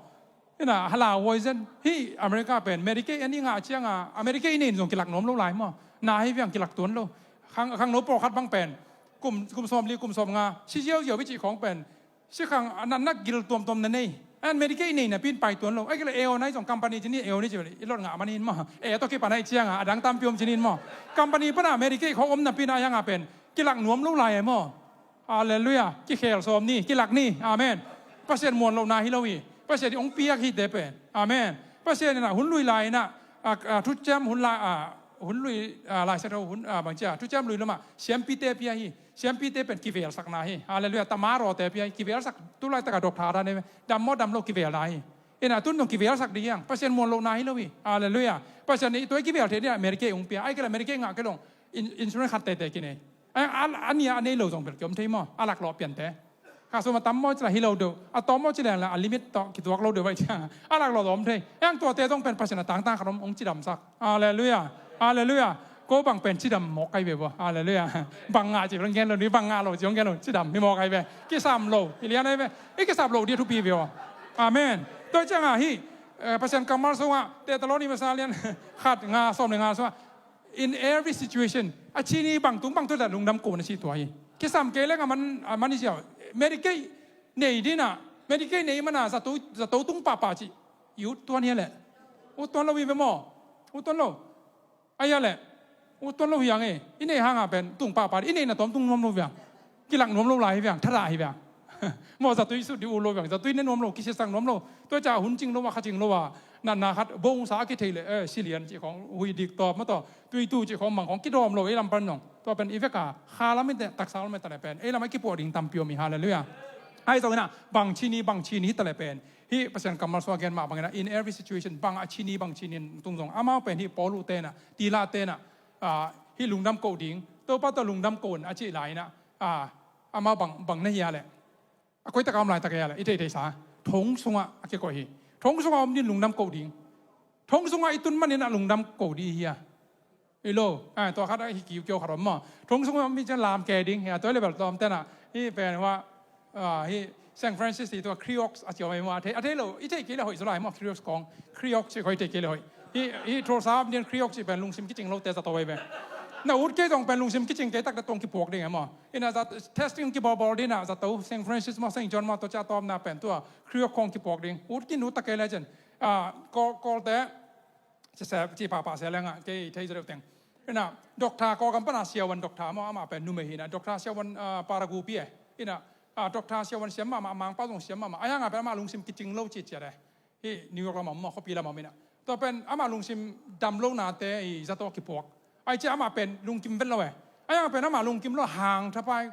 Ina, hala huai zen. Hi America pen, Medicaid an i ngah cianga, a Medicaid i nei in zong kilak nuam lo lai maw. Na hi viang kilak tuan lo. Khang, khangno pawlkhat bang pen. Kum, kum sawm li, kum sawm nga. Si ziauziau i cih khawng pen. Sikhang a natna gil tuamtuam na nei. An Medicaid nei napi in pai tuan lo. Ai kei le eo nai zong company ci ni, eo ni ci bel i lot ngah man in maw. E tawh kipan ai cianga a dang tampi om ci ni in maw. Company pana Medicaid khawng om napi in a hianga pen kilak nuam lo lai e maw. Halleluiah. Kikhel sawm ni, kilak ni. Amen. Pasian muan lohna hi lo hi. Pasian i hong piak hite pen. Amen. Pasian ina hun lui lai ina, a, a, thuciam hun lai, a, hun lui, a, lai sa tho hun, a, bang cia thuciam lui lama siampite pia hi. Siampite pen kivelsakna hi. Halleluiah. Tamarawte pia hi. Kivelsak tu laitaka doctor dan hi. Dam maw dam lo kivelna hi. Ina tun dong kivelsak ding hiang. Pasian muan lohna hi lo hi. Halleluiah. Pasian i tua i kivel thei ding a Medicaid hong pia. Ai kei le Medicaid ngah kei long. In-, insurance khat tete kinei. A, a, a nih a nei lo zong bel kiom thei maw, a laklawh piante. Kha sum a tam maw ci leng hi lo deuh, a tawm maw ci leng a limit tawh kituak lo deuh vai ciang a laklawh zong om thei. Eng tuate zong pen Pasian a tangtang khat om hong cidamsak. Halleluiah. Halleluiah. Ko bang pen cidam mawk kai ve bua. Halleluiah. Bang ngah ci hong gen lo, ni bang ngah lo ci hong gen lo, cidam hi mawk kai ve. Kisam lo hi lian ai ve. I kisap lo dih thupi ve aw. Amen. Tua ciangah hih, eh, Pasian kammal sungah Thesalonika masa lian khat nga sawm le nga sungah, in every situation, a cini bang tung bang tua lungdam ko na ci tua hi. Kisam kei leng a man, a man i ziau. Medicaid nei dinah, Medicaid nei mana zato, zato tung pahpah ci. I ut tuan hi leh. Ut tuan lo hi ve maw? Ut tuan lo. Ai a leh. Ut tuan lo hi ang e. I nei hangah pen tung pahpah. I nei na tawm tung nuam lo viang. Kilak nuam lo lai hi viang. Thadah hi viang. Maw, zatui sut dih uh lo viang, zatui ne nuam lo, kisiasak nuam lo. Tua ciah hun cing lo a, kha cing lo a, natna khat bongsa a kithei le, eh, silian cih khong, hui dik tawp maw, tua tui tu cih khong mang khong kidawm lo, ei lam pan zong. Tua pen i vek a kha lam in te, taksa lam in te le pen ei lam a kipuah ding tampi om hi. Halleluiah. Ahi zongin ah, bang cini, bang cini hi ta le pen, hih Pasian kammal sua gen mah bangin ah, in every situation, bang a cini, bang cini tung zong, amau pen hih Paul uh tenah, Tila tenah, ah, hih lungdam koh ding, Topa tawh lungdam koh un a cih lai-inah, ah, amau bang, bang na hi a leh. A koitak a om laitak a le i theihtheihsa, thong sungah a kikoih hi. Thong sungah om din lungdam koh ding. Thong sungah i tun manin a lungdam koh dih hi a. I lo, a, tua khat a hi kiukiau khat om maw. Thong sungah om mi cian lam ke ding hi a, tua level tawm tenah. Hi pen hua, a, hi Saint Francis hi tua Creox a ciau mai maw. A thei, a thei lo, i thei kei le hoih zaw lai maw, Creox kong. Creox ci khoi thei kei le hoih. Hi, hi Tulsa a om din Creox ci pen lungsim kicing lo te zato vai ve. Na ut kei zong pen lungsim kicing kei tak da tong kipuak ding e maw. Ina za testing kibawlbawl dinah zato, Saint Francis maw, Saint John maw, tua ciah tawpna pen tua Creox khong kipuak ding. Ut kin ut ta kei le cin. A, Kawl, Kawlte, ci se, ci pahpah se lengah, kei thei zaw deuh teng. Ina, doctor, Kawlgam pana siavuan doctor maw, amah pen numei hinah, doctor siavuan, a, Paragupi e. Ina, a, doctor siavuan siam mahmah, a, Mangpau zong siam mahmah. A hiangah pen amah lungsim kicing lo ciciat e. Hih New York lamah om maw, khuapi lamah om inah. Tua pen amah lungsim dam lonate i zato kipuak. Ai cia amah pen lungkim vet lo e. Ai ang pen amah lungkim lo hang thapai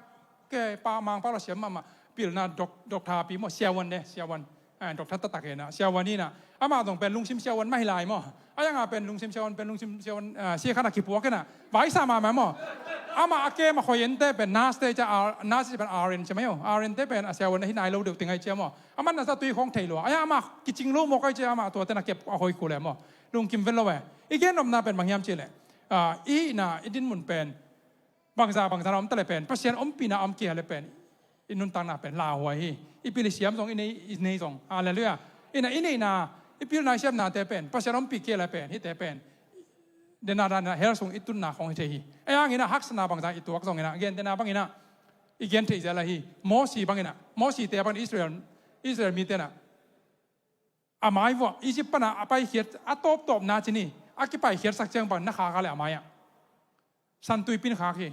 ke pa Mangpau la siam mahmah. Pilna dok, doctor pi maw, siavuan de, siavuan. Ah, doctor taktak inah, siavuan inah. Amah zong pen lungsim siavuan mah hi lai maw. Ai ang a pen lungsim siavuan, pen lungsim siavuan, ah, sia khat a kipuak inah. Vaisa mahmah maw. Amah a kem a khoi ente pen nurse te cia, nurse pen R N cia mai o. R N te pen a siavuan ahi nai lo deuh ting ai cia maw. Amah na zatui khong thei lua. Ai amah kicing lo mawk ai cia amah tuate na kep a hoi kul e maw. Lungkim vet lo e. I gen nopna pen bang hiam cih leh, ah, i hihna, i dinmun pen bangza bangza na om ta le pen, Pasian ompihna om kei le pen, i nuntakna pen lauhuai hi. I pil i siam zong, i nei, i nei zong. Halleluiah. Ina i neihna, i pilna, i siamnate pen Pasian ompih kei le pen, hihte pen dena dana hell sung i tunna khong hi thei hi. Ei ang ina haksatna bangza i tuak zong ina, gen dena bang ina i gen thei zel ahi. Mosi bang ina, Mosi te bang Israel, Israel mi tena a mai vuah Egypt pana a paikhiat a tawptawpna cini a kipaikhiatsak ciang bang na khak a le a mai-ah San Tuipin khak hi.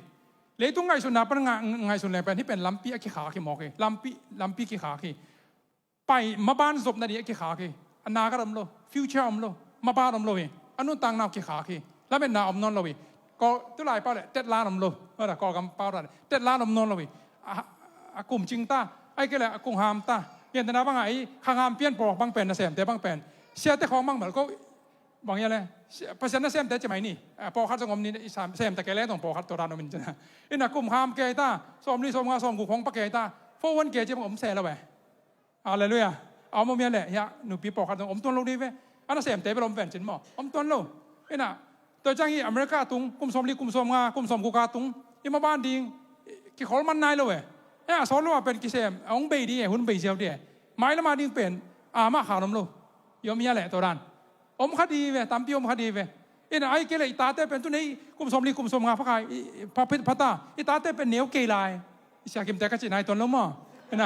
Leitung ngaihsutna pan nga-, ngaihsun leng pen hih pen lampi a kikhak hi mawk hi. Lampi, lampi kikhak hi. Pai maban zopna dih a kikhak hi. A nagat om lo, future om lo, maban om lo hi. A nuntakna uh kikhak hi. Lametna om nawn lo hi. Kawl, tulai pau le tetlan om lo. Hada Kawlgam pau le tetlan om nawn lo hi. A, a kum cing ta, ai kei le a kung ham ta. Gentena banga i khangam pian pawlkhat bang pen, nasemte bang pen, siate khawng bang bel ko bang ia le, Pasian nasemte ci mai ni. A, pawlkhat zong om ni, i sam, semte kei le zong pawlkhat tua dan om in cina. Ina kum ham kei ta, sawmli sawmnga sawmguk khawng pa kei ta. Fo wan kei ci bang om se lo e. Halleluiah. A om om ia le, hia, nupi pawlkhat zong om tuan lo dih ve. A nasemte bel om ven cin maw. Om tuan lo. Ina, tua ciang i America tung, kum sawmli, kum sawmnga, kum sawmguk a tung. I maban ding, i, kikhol man nai lo e. E, a sawt lo a pen kisem, a hong bei dih e, hun bei ziau dih e. Mai lama ding pen, a mah khan om lo. I om ia le, tua dan. Om kha dih ve, tampi om kha dih ve. Ina ai kei le i tate pen tu nei, kum sawmli, kum sawmnga pha kai, i, i, pha, pha, pha ta. I tate pen neu kei lai. I siakimte ka cihna hi tuan lo maw? Ina,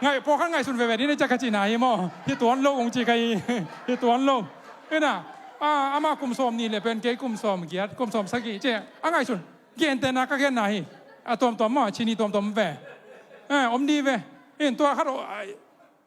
ngai, pawlkhat ngaihsun veve dih na cia ka cihna hi maw? Hi tuan lo, ong ci ka hi, hi tuan lo. Ina, a, ama kum sawmnih le pen kei kum sawmgiat, kum sawmsagih, ci, a ngaihsun. Gentena ka genna hi. A tuamtuam maw, cini tuamtuam ve. Eh, om dih ve. In tua khat, o, ai,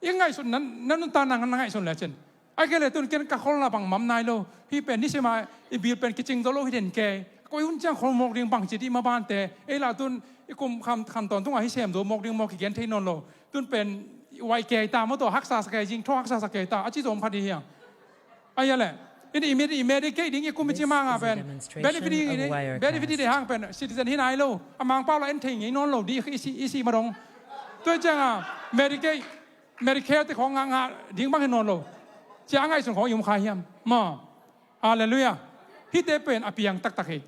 i ngaihsun, na, na nuntakna na ngaihsun le cin. Ai kei le tun ken ka kholna bang mam nai lo. Hih pen nisima i bil pen kicing zo lo hi den kei. Koi hun ciang khol mawk ding bang ci dih mabante. Ei la tun i kum kham khan tawntunga hi sem zo mawk ding mawk kigen thei nawn lo. Tun pen wai kei ta maw tua haksa sa kei zing thaw haksa sa kei ta. A ci zom khat hi hiang. Ai a le. Inn i Medi-, i Medicaid ding i kum i ci manga pen benefit i, benefit i deih hang pen citizen hi nai lo. A Mangpau la en thei ngei nawn lo dih i si, i si ma dong. Tua cianga Medicaid, Medicare te khong ngah ngah ding bang hi nawn lo. Cia a ngaihsun khong i um kha hiam? Maw. Halleluiah. Hihte pen a piang taktak hi.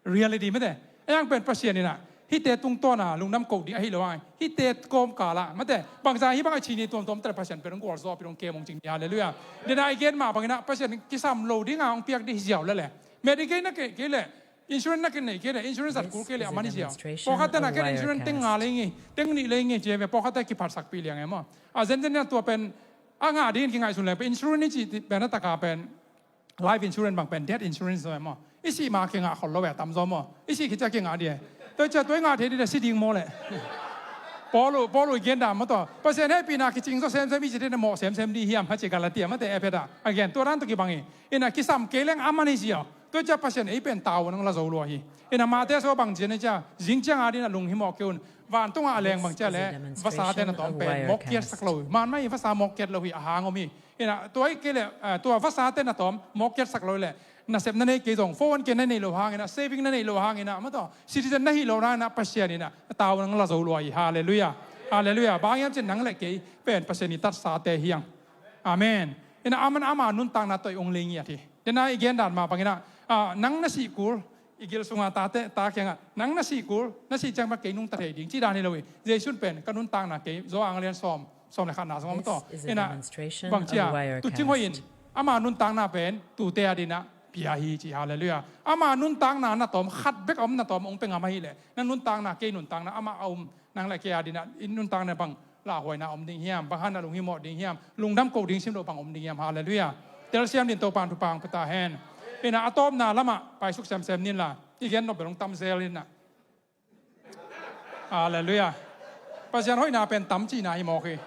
Reality mate. A yang pen Pasian inah hihte tungtawna lungdam koh ding ahi lo a, hihte kawmkala mate. Bangza hih bang a ci ni tuamtuam tala Pasian pen hong gualzawh pi dong kem hong cing ni. Halleluiah. Dena i gen mah banginah Pasian kisam lo dinga hong piak dih ziau lele. Medicaid na kei kei le, insurance na kei nei kei le, insurance at kul kei le a man hi ziau. Pawlkhatte na kei insurance teng nga lei ngi, teng nih lei ngi ci ve, pawlkhatte kiphatsakpih liang e maw. A zenzen na tua pen a ngah dingin kingaihsun leng pen insurance i ci pen a taka pen life insurance bang pen death insurance zaw e maw. I sih ma kingah khol lo e, tamzaw maw. I sih khit cia kingah dih e. Tua i cia tua i ngah thei dih le si ding maw le. Paulu, Paulu i gen dan maw tua. Pasian hehpihna kicing zaw semsem i ci dih na mawh semsem dih hiam ha ci Galatia mate e phet a. A gen tua dan tua kibang hi. Inah kisam kei leng a man hi ziau. Tua i cia Pasian ei pen tau nang la zo lua hi. Inah Mate so bang ci ni cia. Zing ciang a dih na lunghimawh kei un. Vantung a a leng bang cia le vasate na tawm pen mawk kiatsak lo hi. Man mah hi vasa mawk kiat lo hi a hang om hi. Inah tua i kei le, ah, tua vasate na tawm mawk kiatsak lo le, nasep na nei kei zong, four oh one K na nei lo hang inah, saving na nei lo hang inah, maw tua citizen na hi lo hang inah Pasian inah a tau nang la zo lua hi. Halleluiah. Halleluiah. Bang hiam cin nang le kei pen Pasian i tatsate hiang. Amen. Inah aman ama nuntakna tawh i ong lei ngiat hi. Dena i gen dan mah bang inah, ah, nang na sih kul, i gil sunga tate, ta kiangah, nang na sih kul, na sih ciang bang kei nungta thei ding, ci dan hi lo hi. Jesu in pen ka nuntakna kei, Johan a lian sawm, sawm le khatna sungah maw tua. Inah bang cia, tu cing hoih in ama nuntakna pen tute a dinah pia hi ci. Halleluiah. Ama nuntakna na tawm khat bek a om na tawm ong pe ngam ahih leh na nuntakna kei nuntakna amah a um nang le kei a dinah i nuntakna bang lauhuaina om ding hiam, bang hang na lunghimawh ding hiam, lungdam koh ding sim loh bang om ding hiam. Halleluiah. Telsiam din Topan thupha hong pia ta hen. Inah a tawpna lamah paisuk semsem ninla, i gen nop bel hong tam zel inah. Halleluiah. Pasian hoihna pen tam cihna hi mawk hi.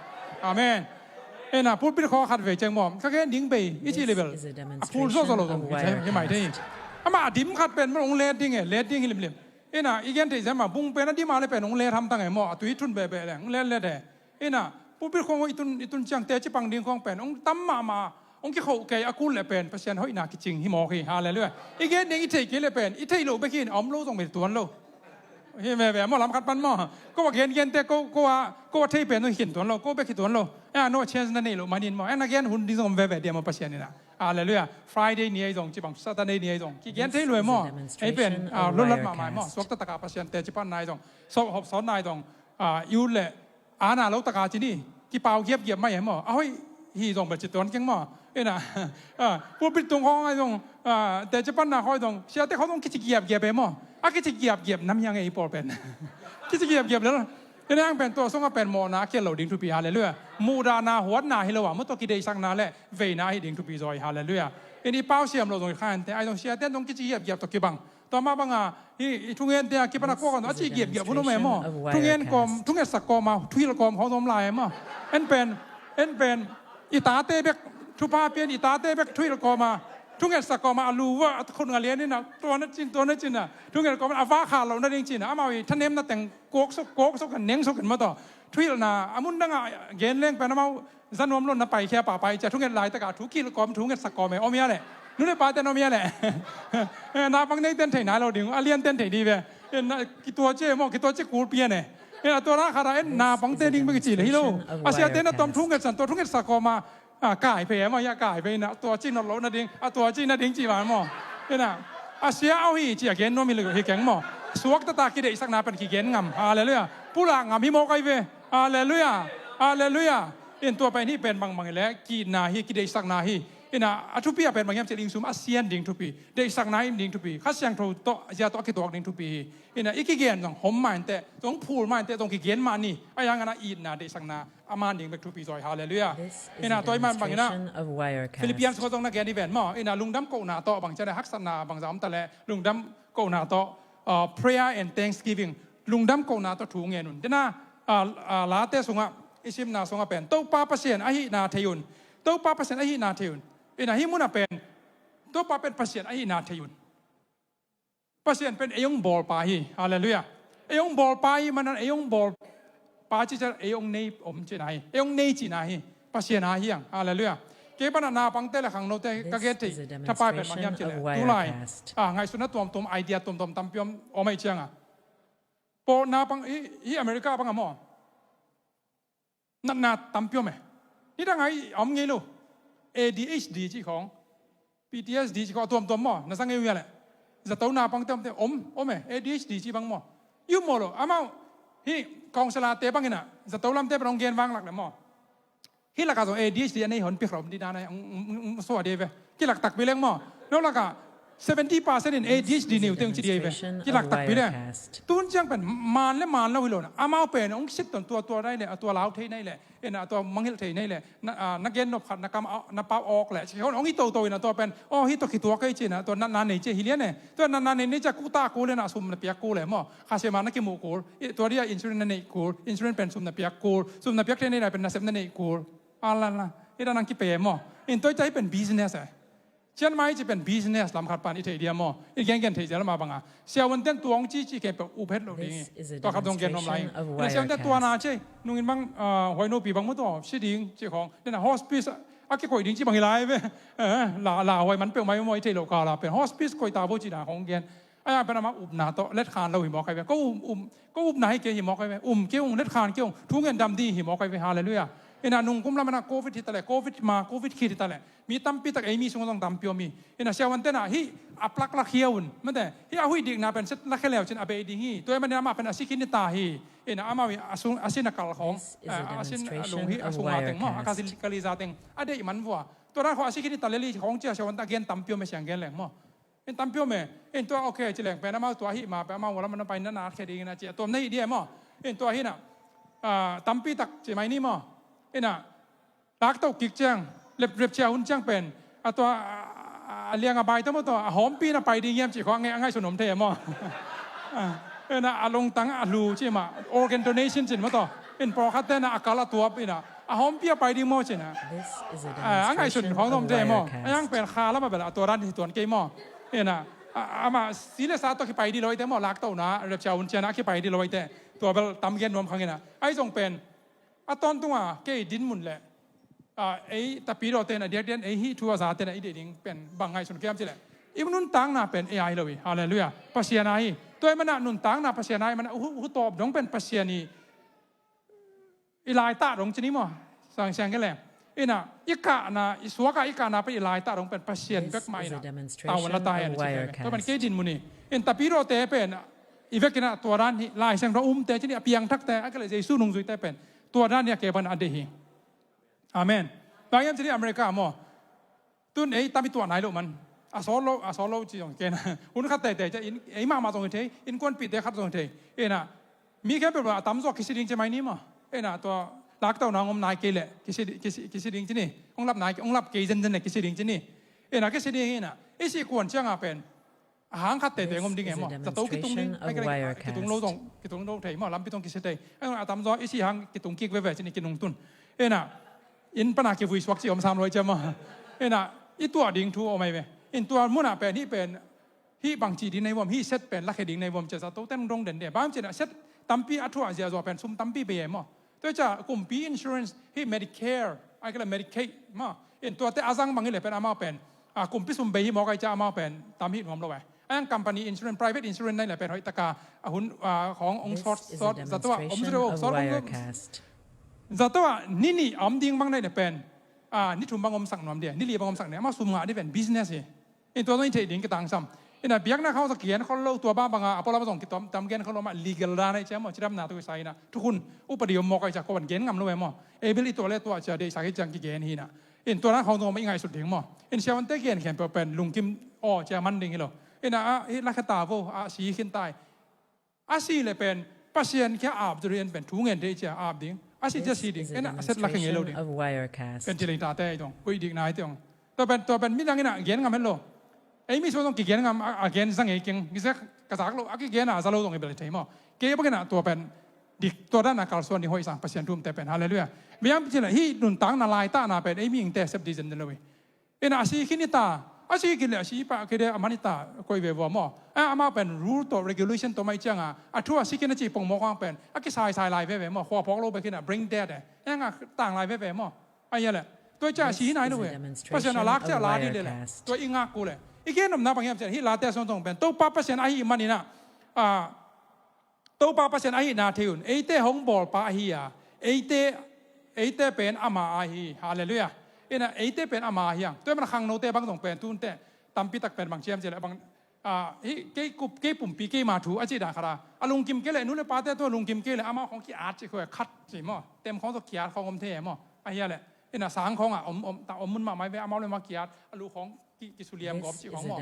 Amen. Inah pulpit khaw khat vei ciang maw ka gen ding bei i cih le bel a phul zawzaw lo zong hi mai thei hi. Amah a dim khat pen maw hong let ding e, let ding hi limlim. Inah i gen theih zen mah bung pen a dim a le pen hong let hamtang e maw, a tui thun behbeh le hong let let e. Inah pulpit khong i tun, i tun ciang teci pang ding khong pen hong tam mahmah, hong kikhoh kei a kul le pen Pasian hoihna kicing hi mawk hi. Halleluiah. I gen ding i theih kei le pen i theih loh bek hi in a om lo zong bek tuan lo. Hi veve maw lam khat pan maw. Ko a gen gente ko, ko a, ko a thei pen zong hi khin tuan lo, ko bek hi tuan lo. E a no chance na neih loh manin maw, e na gen hun ding zong om veve dia maw Pasian inah. Halleluiah. Friday ni ahi zong, cibang Saturday ni ahi zong kigen thei lua maw. Ei pen, ah, lotlat mahmah maw. Suak taktak a Pasian teci panna ahi zong, sawh hop sawnna ahi zong, ah, i ut le ana lo taka ci ni, kipau giapgiap mai e maw. A hoih hi zong bel ci tuan keng maw. Inah, ah, pulpit tung khawng ahi zong, ah, teci panna khawng ahi zong, siate khawng zong kici giapgiap e maw. A kici giapgiap nam hiang e i pawl pen. Kici giapgiap lel. Inah ang pen tua sungah pen mawhna a kial lo ding thupi. Halleluiah. Muhdahna huatna hi lo a maw, tua kideihsakna le veina ahi ding thupi zaw hi. Halleluiah. In i pau siam lo zong i kha hente ahi zong siate zong kici giapgiap tawh kibang. Tua mah banga hih i thungente a kipan a kuak a ci giapgiap hun om e maw. Thungen kawm, thungetsak kawma thuhilh kawm khawng zong om lai e maw. En pen, en pen i tate bek thupha pian, i tate bek thuhilh kawma, thungetsak kawma a lu va a khut nga lian inah tua na cin, tua na cin a thunget kawma a va khah loh nading cin a amau i thanemna teng kuaksuk, kuaksuk in, nengsuk in maw tua. Thuhilhna a mun dangah gen leng pen amau za nuam lo na paikhia pahpai cia thunget laitakah thu kilh kawm, thungetsak kawm e om hia leh. Nu le pate na om hia leh. Naupang neite in thei nai lo ding, a liante in thei dih ve. Kituaci e maw, kituaci kul pian e. A tua na khatah en naupangte ding bek kici le hi lo. A siate na tawm thungetsan, tua thungetsak kawma, a, kai phei e maw, hia kai phei inah tua ci not loh nading, a tua ci nading ci vai maw. Inah a sia au hi ci a gen nuam hi keng maw. Suak tata kideihsakna pen kigen ngam. Halleluiah. Pulak ngam hi mawk ahi ve. Halleluiah. Halleluiah. In tua pen hih pen bangbang hileh kiitna hi, kideihsakna hi. Inah a thupi a pen bang hiam cih leh insum a sian ding thupi, deihsakna im ding thupi, Kha Siangtho tawh zia tawh a kituak ding thupi hi. Inah i kigen zong hom mah inteh, zong phul mah inteh, zong kigen mah ni. A yang inah itna, deihsakna a man ding bek thupi zaw hi. Halleluiah. Inah tua i man bang inah Philippians khaw zong na gen i ven maw. Inah lungdam kohna tawh bang cian haksatna bangza om taleh lungdam kohna tawh, uh, prayer and thanksgiving, lungdam kohna tawh thu ngen un. Dena, uh, uh, Late sungah i simna sungah pen Topa Pasian ahihna thei un. Topa Pasian ahihna thei un. Inah hih munah pen Topa pen Pasian ahihna thei un. Pasian pen ei hong bawlpa hi. Halleluiah. Ei hong bawlpa hi manin ei hong bawlpa cih ciang ei hong nei om cihna hi. Ei hong nei cihna hi. Pasian a hiang. Halleluiah. Kei pana naupangte le khangnote ka gen thei thapai pen bang hiam cih leh, tulai a ngaihsutna tuamtuam, idea tuamtuam tampi om, om ahih cianga, pawl naupang hi, hi America bang a maw, natna tampi om e. Nidang a i om ngei lo. A D H D cih khawng, P T S D cih khawng, a tuamtuam maw, na za ngei uh hia leh? Zato naupangte omte om, om e, A D H D cih bang maw. I um maw lo, amau hi counsellor-te bang inah zato lamte pen hong gen vanglak leh maw, hih lakah zong A D H D a nei hon pi khrom dih dan a, suah dih ve. Kilak takpi leng maw. No lakah seventy percent in A D H D nei uh teng ci dih ve. Kilak takpi leng. Tun ciang pen man le man lo hi lo na, amau pen hong sitton tua, tua nai leh, a tua lau thei nai leh, ina tua mangngilh thei nai leh, na, a, na gen nop khat, na kam a, na pau awk leh, ci hon hong hi toto ina tua pen, aw, hih tua khituak ei ci ina tua natna nei ci hi lian e. Tua natna nei nei ci a kuta kul ina sum na piak kul e maw. Kha siama na kimuh kul, i, tua dia insurance na neih kul, insurance pen sum na piak kul, sum na piak thei nei na pen nasep na neih kul. Ala la, i dan ang kipe maw. In tua i cih pen business e. Chiang Mai cih pen business lam khat pan i theih dia maw. I gengen theih zel mah banga, siavuanten tuang ci ci ken pe uphet lo ding i. Tua khat dong gen nuam lai. Ina siavuante tua na ci nungin bang, ah, huai nupi bang mu tua si ding ci khawng. Nina hospice a kikoih ding ci bang hi lai ve. Eh, la, la huai man peuh mai maw, i theih lo kala pen hospice koih ta bo ci na khawng gen. Ahi hang pen ama upna tawh letkhan lo hi mawk ahi ve. Ko um, um, ko upna hi kei hi mawk ahi ve. Um kei ung, letkhan kei ung, thu ngen dam ding hi mawk ahi ve. Halleluiah. Ina nung kum lam ina covid hi taleh, covid ma, covid khit hi taleh, mi tampi tak ei mi sung zong tampi om hi. Ina siavuante na hih a plak lakhia un. Mate, hih a huih dikna pen set lakhia leu cin a bei ding hi. Tua hi manin amah pen a si khin hi ta hi. Ina amau hi a sung, a sin a kal khawng, a sin a lung hi a sung a teng maw, a kal kali za teng a deih man vua. Tua dan khawng a si khin hi ta leli khawng cia siavuante a gen tampi om e, siang gen leng maw. In tampi om e. In tua ok ci leng pen amau tua hih ma pen amau lam na pai na na khe ding ina ci a tuam na hih dia maw. In tua hih na, ah, tampi tak ci mai ni maw. Ina lakto kik ciang lep, lep cia hun ciang pen a tua, a, a liang a bai ta maw tua a hawmpi na pai ding hiam ci khawng a ngai, a ngaihsun om thei maw. Ah, ina a lungtang a lu ci ma organ donation cin maw tua. In pawlkhatte na a kal a tuap ina a hawmpi a pai ding maw cina. A ngaihsun khawng nuam te maw. A yang pen kha lam a bel a tua dan hi tuan kei maw. Ina ama si le sa tua kipai dih lo ite maw, laktona rapture hun ciana kipai dih lo ite. Tua bel tam gen nuam khang ina. Ahi zong pen a tawntunga kei dinmun le, a, ei tapidawte na diakdiak ei hih thu a zate na i deih ding pen bang ngaihsun kiam cileh, i nuntakna pen ei a hi lo hi. Halleluiah. Pasian a hi. Tua i mana nuntakna Pasian a hi mana hu, hu tawp dong pen Pasian hi. I laitah dong cini maw. Sang siang ke le. Ina i kahna, i suaka i kahna pen i laitah dong pen Pasian bek mah ina. Tawan la ta hi ana ci pen tua pen kei dinmun hi. In tapidawte pen i vekina tua dan hi, Lai Siangtho umte cini a piangthakte a ke le Jesu nungzuite pen tua dan hi a ke pan a deih hi. Amen. Bang hiam cini America maw. Tun ei tam i tuah nai lo man. A sawt lo, a sawt lo ci zong ken. Hun khat teitei cia in, ei mahmah zong hi thei, innkuanpihte khat zong hi thei. Ina mi khempeuh a tamzaw kisi ding ci mai ni maw. Ina tua laktona ngom nai kei leh kisi, kisi, kisi ding cini. Hong lap nai, hong lap kei zenzen leh kisi ding cini. Ina kisi ding ina i sih kuan cianga pen a hang khat teitei ngom ding e maw. Zato kitung ding, kitung lo zong, kitung lo thei maw, lampi tong kisi thei. A tamzaw i sih hang kitung kik veve cini kinungtun. Ina inn pana kivui suak ci om sam loi cia maw. Ina i tuah ding thu om ai ve. In tua muna pen hih pen hih bangci ding nei vuam, hih set pen lakhia ding nei vuam cia zato ten dong den de. Bang cina set tampi a thuah ziahzuah pen sum tampi bei e maw. Tua cia kumpi insurance hih Medicare ai kila Medicaid maw. In tuate a zang bang hi le pen amau pen a kumpi sum bei hi mawk ai cia amau pen tam hih nuam lo ai. Ang company insurance, private insurance nai le pen hoih taka a hun, a, khawng ong sort, sort zato a om zero sort ong. Zato a ni nih a om ding bang nai le pen a ni thum bang om sak nuam dia, ni li bang om sak nia, amau sum ngah dih pen business hi. In tua zong i theih ding kitangsam. Ina biakna khawng zong kigen khol lo, tua bang banga a pualam zong kitom tam gen khol lo mah, legal dan ai cia maw, cidamna tu kisa ina thukhun upadi om mawk ai cia koban gen ngam lo e maw. Ei bil i tua le tua cia deihsak i ciang kigen hi na. In tua dan khawng zong i ngaihsut ding maw. In siavuante gen khempeuh pen lungkim aw cia man ding hi lo. Ina a hi lakhia ta vo, a si khin tai. A si le pen Pasian kia ap zurian pen thu ngen thei cia ap ding. A si cia si ding. Ina a set lakhia ngei lo ding. Pen ci lei tate ai dong kuih dik nai te ong. Tua pen, tua pen midang ina gen ngam het lo. Ei mi suan zong kigen ngam a, a gen za ngei keng. Kizek ka zak lo a kigen a za lo zong i bel thei maw. Kei bangin a tua pen dik tua dan a kalsuan ding hoih sang Pasian thumte pen. Halleluiah. Biang cina hih nuntakna laitahna pen ei mi ingte sep di zen den lo hi. Ina a si khin i ta, a si khin le a si pah kei de a man i ta koih ve vua maw. A amau pen rule tawh regulation tawh mai cianga a thu a si khin a ci pongmawk ang pen a kisaisai lai veve maw. Khua phawk lo bek khin a brain dead e. Eng a tang lai veve maw. A ia le Tua ciang a si hi nai lo ve. Pasian a lak ciang a la dih leh leh. Tua i ngak kul leh. I gen nopna bang hiam ciang hih Late a suang zong pen Topa Pasian ahih manin ah, ah, Topa Pasian ahihna thei un. Eite hong bawlpa ahi a, eite, eite pen ama ahi. Halleluiah. Ina eite pen ama ahi ang. Tua i man a khangnote bang zong pen tunte tampi tak pen bang ciam ciam leh bang, ah, hih kei kup, kei pumpi, keima thu a cih dan khat a, a lungkim kei leh, nu le pate tua lungkim kei leh amau khong ki-at cih khong khat cih maw, tem khong tua ki-at khong om thei maw. Ahi a leh ina sang khong a om, om, ta om mun mahmah ve, amau le amau ki-at, a lu khong ki, kisuliam gawp cih khong maw.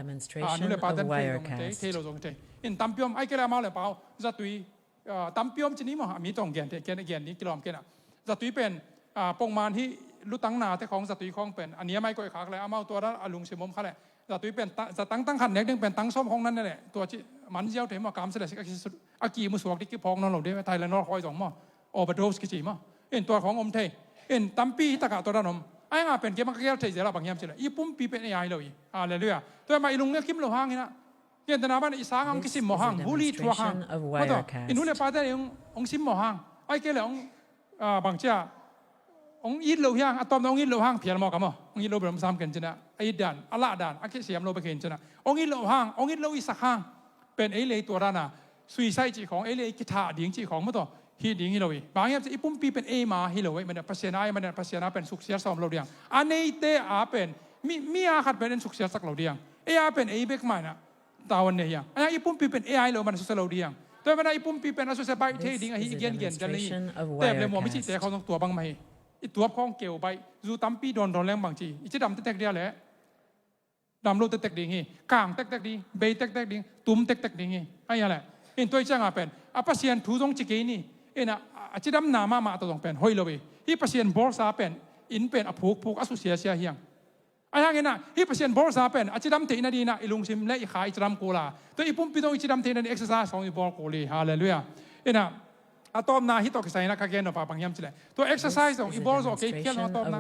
Ah, nu le pate thei zong thei, thei lo zong thei. In tampi om, ai kei leh amau le pau zatui, ah, tampi om ci ni maw, a mi tawh gen thei, gen, gen ni kilawm kei na. Zatui pen, ah, pongman hih lutang nate khong zatui khong pen a niam ai koih khak leh amau tua dan a lungsim om kha leh zatui pen ta, za tangtang khat nek ding pen tang sawm khong nan ne leh tua ci man ziau thei maw, kam se leh sik a ki, a ki mu suak ding kiphawk nawn lo ding, Tylenol khoi zong maw, overdose kici maw. In tua khong om thei. In tampi hi takah tua dan om. Ai nga pen kei bang ka gel thei zel a bang hiam ci leh i pumpi pen ei ai lo hi. Halleluiah. Tua mah i lung a kim lo hang ina. Gentehna ban i sang hong kisimmawh hang, huli thuak hang. Maw tua, i nu le pate hong, hong simmawh hang. Ai kei leh hong, ah, bang cia, hong it lo hiang, a tawpna hong it lo hang phial maw ka maw. Hong it lo bel hong sam ken cina. A it dan, a lah dan, a kisiam lo bek hin cina. Hong it lo hang, hong it lo i sak hang. Pen ei lei tua dana suicide cih khong, ei lei kithah ding cih khong maw tua. Hi ding hi lo hi. Bang hiam ci i pumpi pen ei ma hi lo hi. Mana Pasian a, mana Pasian a pen suksiat sawm lo diang. A neite a pen, mi, mi a khat pen en suksiat sak lo diang. Ei a pen ei bek ma ina. Tawan ne hiang. Ahi hang i pumpi pen ei ai lo man a susia lo ding. Tua mana i pumpi pen a susia baih thei ding ahi i gen gen dan hi. Tep le muam i cihte khong tua bang mah hi. I tuap khong keu baih. Zu tampi dawn dawn leng bang ci. I cidam tektek dia le. Dam lo tektek ding hi. Kang tektek ding. Bei tektek ding. Tum tektek ding hi. Ahi a le. In tua i cianga pen. A Pasian thu zong ci kei ni. Ina a cidamna mahmah tawh zong pen. Hoih lo hi. Hi Pasian bawlsa pen. In pen a phukphuk a susia sia hiang. Ahi hangin ah, hih Pasian bawlsa pen a cidam theihna dingin ah i lungsim le i kha i cidam kul a. Tua i pumpi zong i cidam theihna ding exercise zong i bawl kul hi. Halleluiah. Ina, a tawpna hih tawh kisai in ah ka gen nop a bang hiam cih leh, tua exercise zong i bawl zawh kei phial zong a tawpna.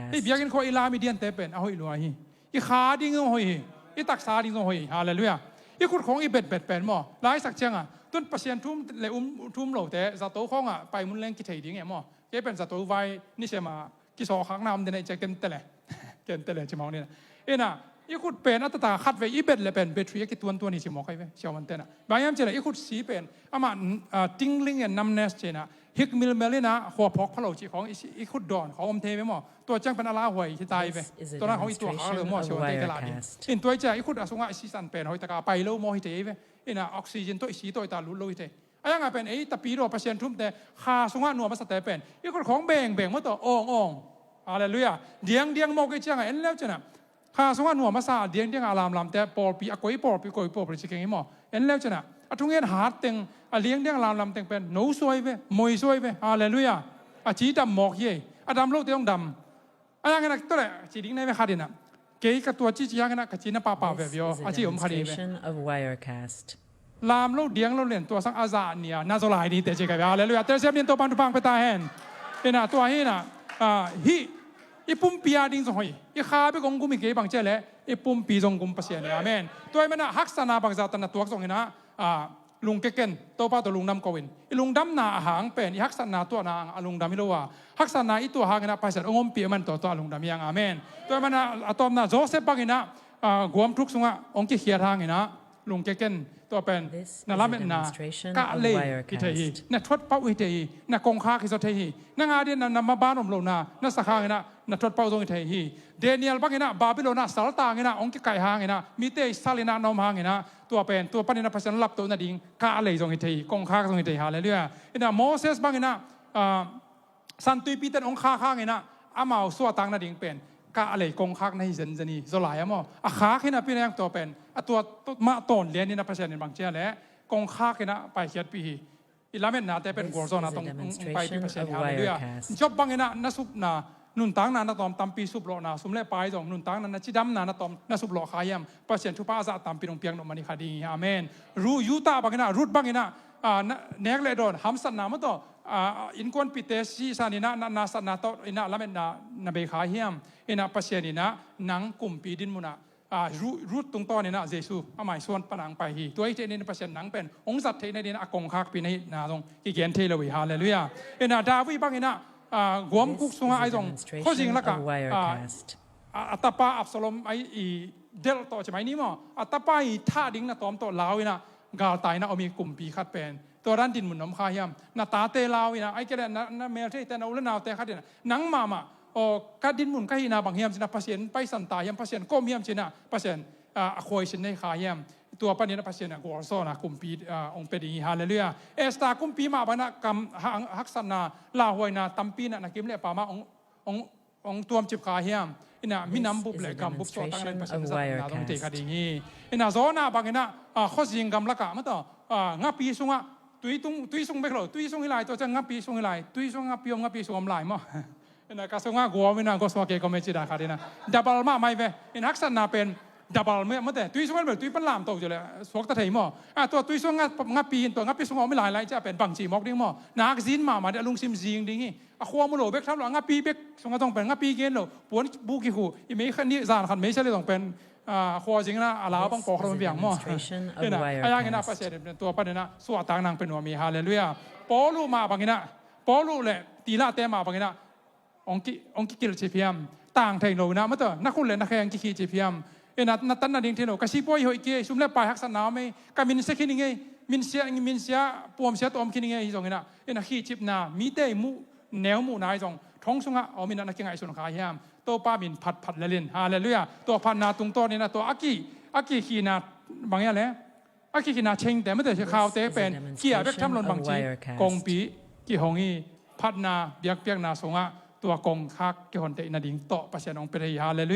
Hih biakinn khua i lam i diante pen a hoih lua hi. I kha ding zong hoih hi. I taksa ding zong hoih hi. Halleluiah. I khut khong i betbet pen maw, laisak cianga tun Pasian thu um le um, thu um lote zato khongah paimun leng kithei ding e maw. Kei pen zato vai nisem a kisawhkhakna om den a i ciah kentele. Kentele ci mawk ni na. Ina, i khut pen a tata khat vei i bet le pen battery a kituantuan hi ci mawk ahi ve, siavuante na. Bang hiam cih leh i khut si pen amah, ah, tingling and numbness ci na. Hik milmel ina, khua phawk pha lo cih khong i si, i khut dawn khong om thei ve maw. Tua ciang pen a lauhuai hi ta hi ve. Tua na khong i tuak khak lo maw, siavuante ka la ding. In tua i ciah i khut a sungah i sisan pen hoih taka pai lo maw hi thei hi ve. Ina, oxygen tawh i si tawh i ta lut lo hi thei. A yanga pen ei tapidaw Pasian thu umte kha sungah nuam a sate pen i khut khong bengbeng maw tawh awng awng. Halleluiah. Diangdiang mawk i cianga en leu cina. Kha sungah nuam a sa diangdianga a lamlamte pawlpi a koi pawlpi koi pawlpi ci keng hi maw. En leu cina. A thungen hat teng a diangdiang a lamlam teng pen no suai ve, moi suai ve. Halleluiah. A ci dam mawk hi ei. A dam lote hong dam. A yangin a tole ci ding na i ve khat in ah. Kei ka tua ci ci yangin ah ka ci na pahpah ve vio. A ci om khat hi ve. Lam lo diang lo len tua sang a zah nia na zaw lai ni te ci ka ve. Halleluiah. Telsiam din Topan thupha pia ta hen. Ina tua hi na, ah, hih i pumpi a ding zong hoih. I kha bek hong gum hi kei bang ciah leh i pumpi zong gum Pasian hi. Amen. Tua i mana haksatna bangzah tan na tuak zong hi na, ah, lungke ken, Topa tawh lungdam ko in. I lungdamna a hang pen i haksatna tuahna hang a lungdam hi lo a, haksatna i tuah hangin ah Pasian hong ompih a man tawh tawh a lungdam hi hang. Amen. Tua i mana a tawpna Joseph bangin ah, ah, guam thuk sungah hong kikhiat hangin ah lungke ken, tua pen na lametna kah lei hi thei hi, na thuat pauh hi thei hi, na kongkhak hi zaw thei hi, na nga ding na, na maban om lohna na sak hangin ah na thuat pauh zong hi thei hi. Daniel bangin ah Babylon ah saltangin ah hong kikaih hangin ah mite i salin ah na om hangin ah tua pen tua panin ah Pasian laptoh nading kah lei zong hi thei hi, kongkhak zong hi thei hi. Halleluiah. Ina Moses bangin ah, ah, Santuipi ten hong khak hangin ah amau suahtak nading pen kah lei kongkhak na hi zenzen hi. Zaw lai a maw, a khak hi napi na yang tua pen a tua mah tawn lian in ah Pasian in bang ciah leh kongkhak in ah paikhiatpih hi. I lametnate pen gualzawhna tawh hong paipih Pasian hi. Halleluiah. Job bangin ah na supna nuntakna na tawm tampi suplawhna, sum le pai zong nuntakna na cidamna na tawm na suplawh kha hiam, Pasian thupha a zah tampi hong piak nop man hi kha ding hi. Amen. Ru, Judah bangin ah, Ruth bangin ah, ah, na, nek le dawn hamsatna maw tawh, ah, innkuanpihte sisan in ah na, na satna tawh in ah lametna na bei kha hiam. In ah Pasian in ah nang kumpi din munah, ah, Ru-, Ruth tungtawn in ah Jesu a maisuan pan hong pai hi. Tua hi thei in ah Pasian nang pen hong zat theih nading a kongkhakpi na hihna zong kigen thei lo hi. Halleluiah. In ah David bangin ah, ah, guam kuk sungah ai zong khuazing lakah, ah, a, a tapa Absalom ai i delh tawh ci mai ni maw, a tapa i thah ding na tawm tawh lau inah galtai na om i kumpi khat pen tua dan dinmun om kha hiam? Na tate lau inah ai kei le na, na meltheite, na u le naute khat inah nang mahmah, aw, ka dinmun ka hihna bang hiam cinah Pasian paisan ta hiam, Pasian kawm hiam cinah Pasian, ah, a khuaisin nei kha hiam? Tua paninah Pasian a gualzawhna kumpi, ah, hong pia ding hi. Halleluiah. Esther kumpi mah banah kam ha, haksatna lauhuaina tampi inah na kim le pa mah hong, hong, hong tuamcip kha hiam? Inah minam bup le gam bup suahtakna in Pasian nasatna dong tei kha ding hi. Inah Jonah banginah, ah, khuazing gam lakah mataw, ah, ngapi sungah tui tung, tui sung bek lo, tui sung hi lai, tua ciang ngapi sung hi lai, tui sung ngapi om, ngapi sung om lai maw. Inah ka sungah guam inah gua sungah kei kome cida khat inah dabal mah mai ve. Inah haksatna pen dabal mah mate, tui sung el bel tui pan lam to ci le suakta thei maw. Ah, tua tui sung nga, ngapi in tua ngapi sung om hi lai lai cia pen bangci mawk ding maw. Nak zin mahmah ding, a lungsim zing ding hi. A khua mu lo bek tham lo, a ngapi bek sungah zong pen ngapi gen lo, puan bu kikhu, i mei khat ni zan khat mei sia le zong pen, ah, khua zing na a lau bang pawk lo biang maw. Inah a yang inah Pasian in tua pan inah suahtak nang pe nuam hi. Halleluiah. Paulu mah banginah, Paulu le tilate mah banginah hong ki, hong kikilh cip hiam? Tang thei lo inah mataw, na khut le na kheng kikhih cip hiam? Inah na tan na ding thei lo, ka sipuai hoih kei, sum le pai haksatna om ei, ka minsia khin ing ei, minsia, minsia puamsia tawm khin ing ei, hi zong inah, inah khihcipna, mite i muh, neu muhna hi zong thong sungah om inah na kingaihsun kha hiam? Topa min phat phat lel in. Halleluiah. Tua phatna tungtawn inah tua a ki, a kikhihna bang hia le, a kikhihna chengte mate khaute pen kia bek tham lo in bangci kongpi kihong hi. Phatna biakpiakna sungah tua kongkhak kihontheih nading tawh Pasian hong pia thei hi. Halleluiah.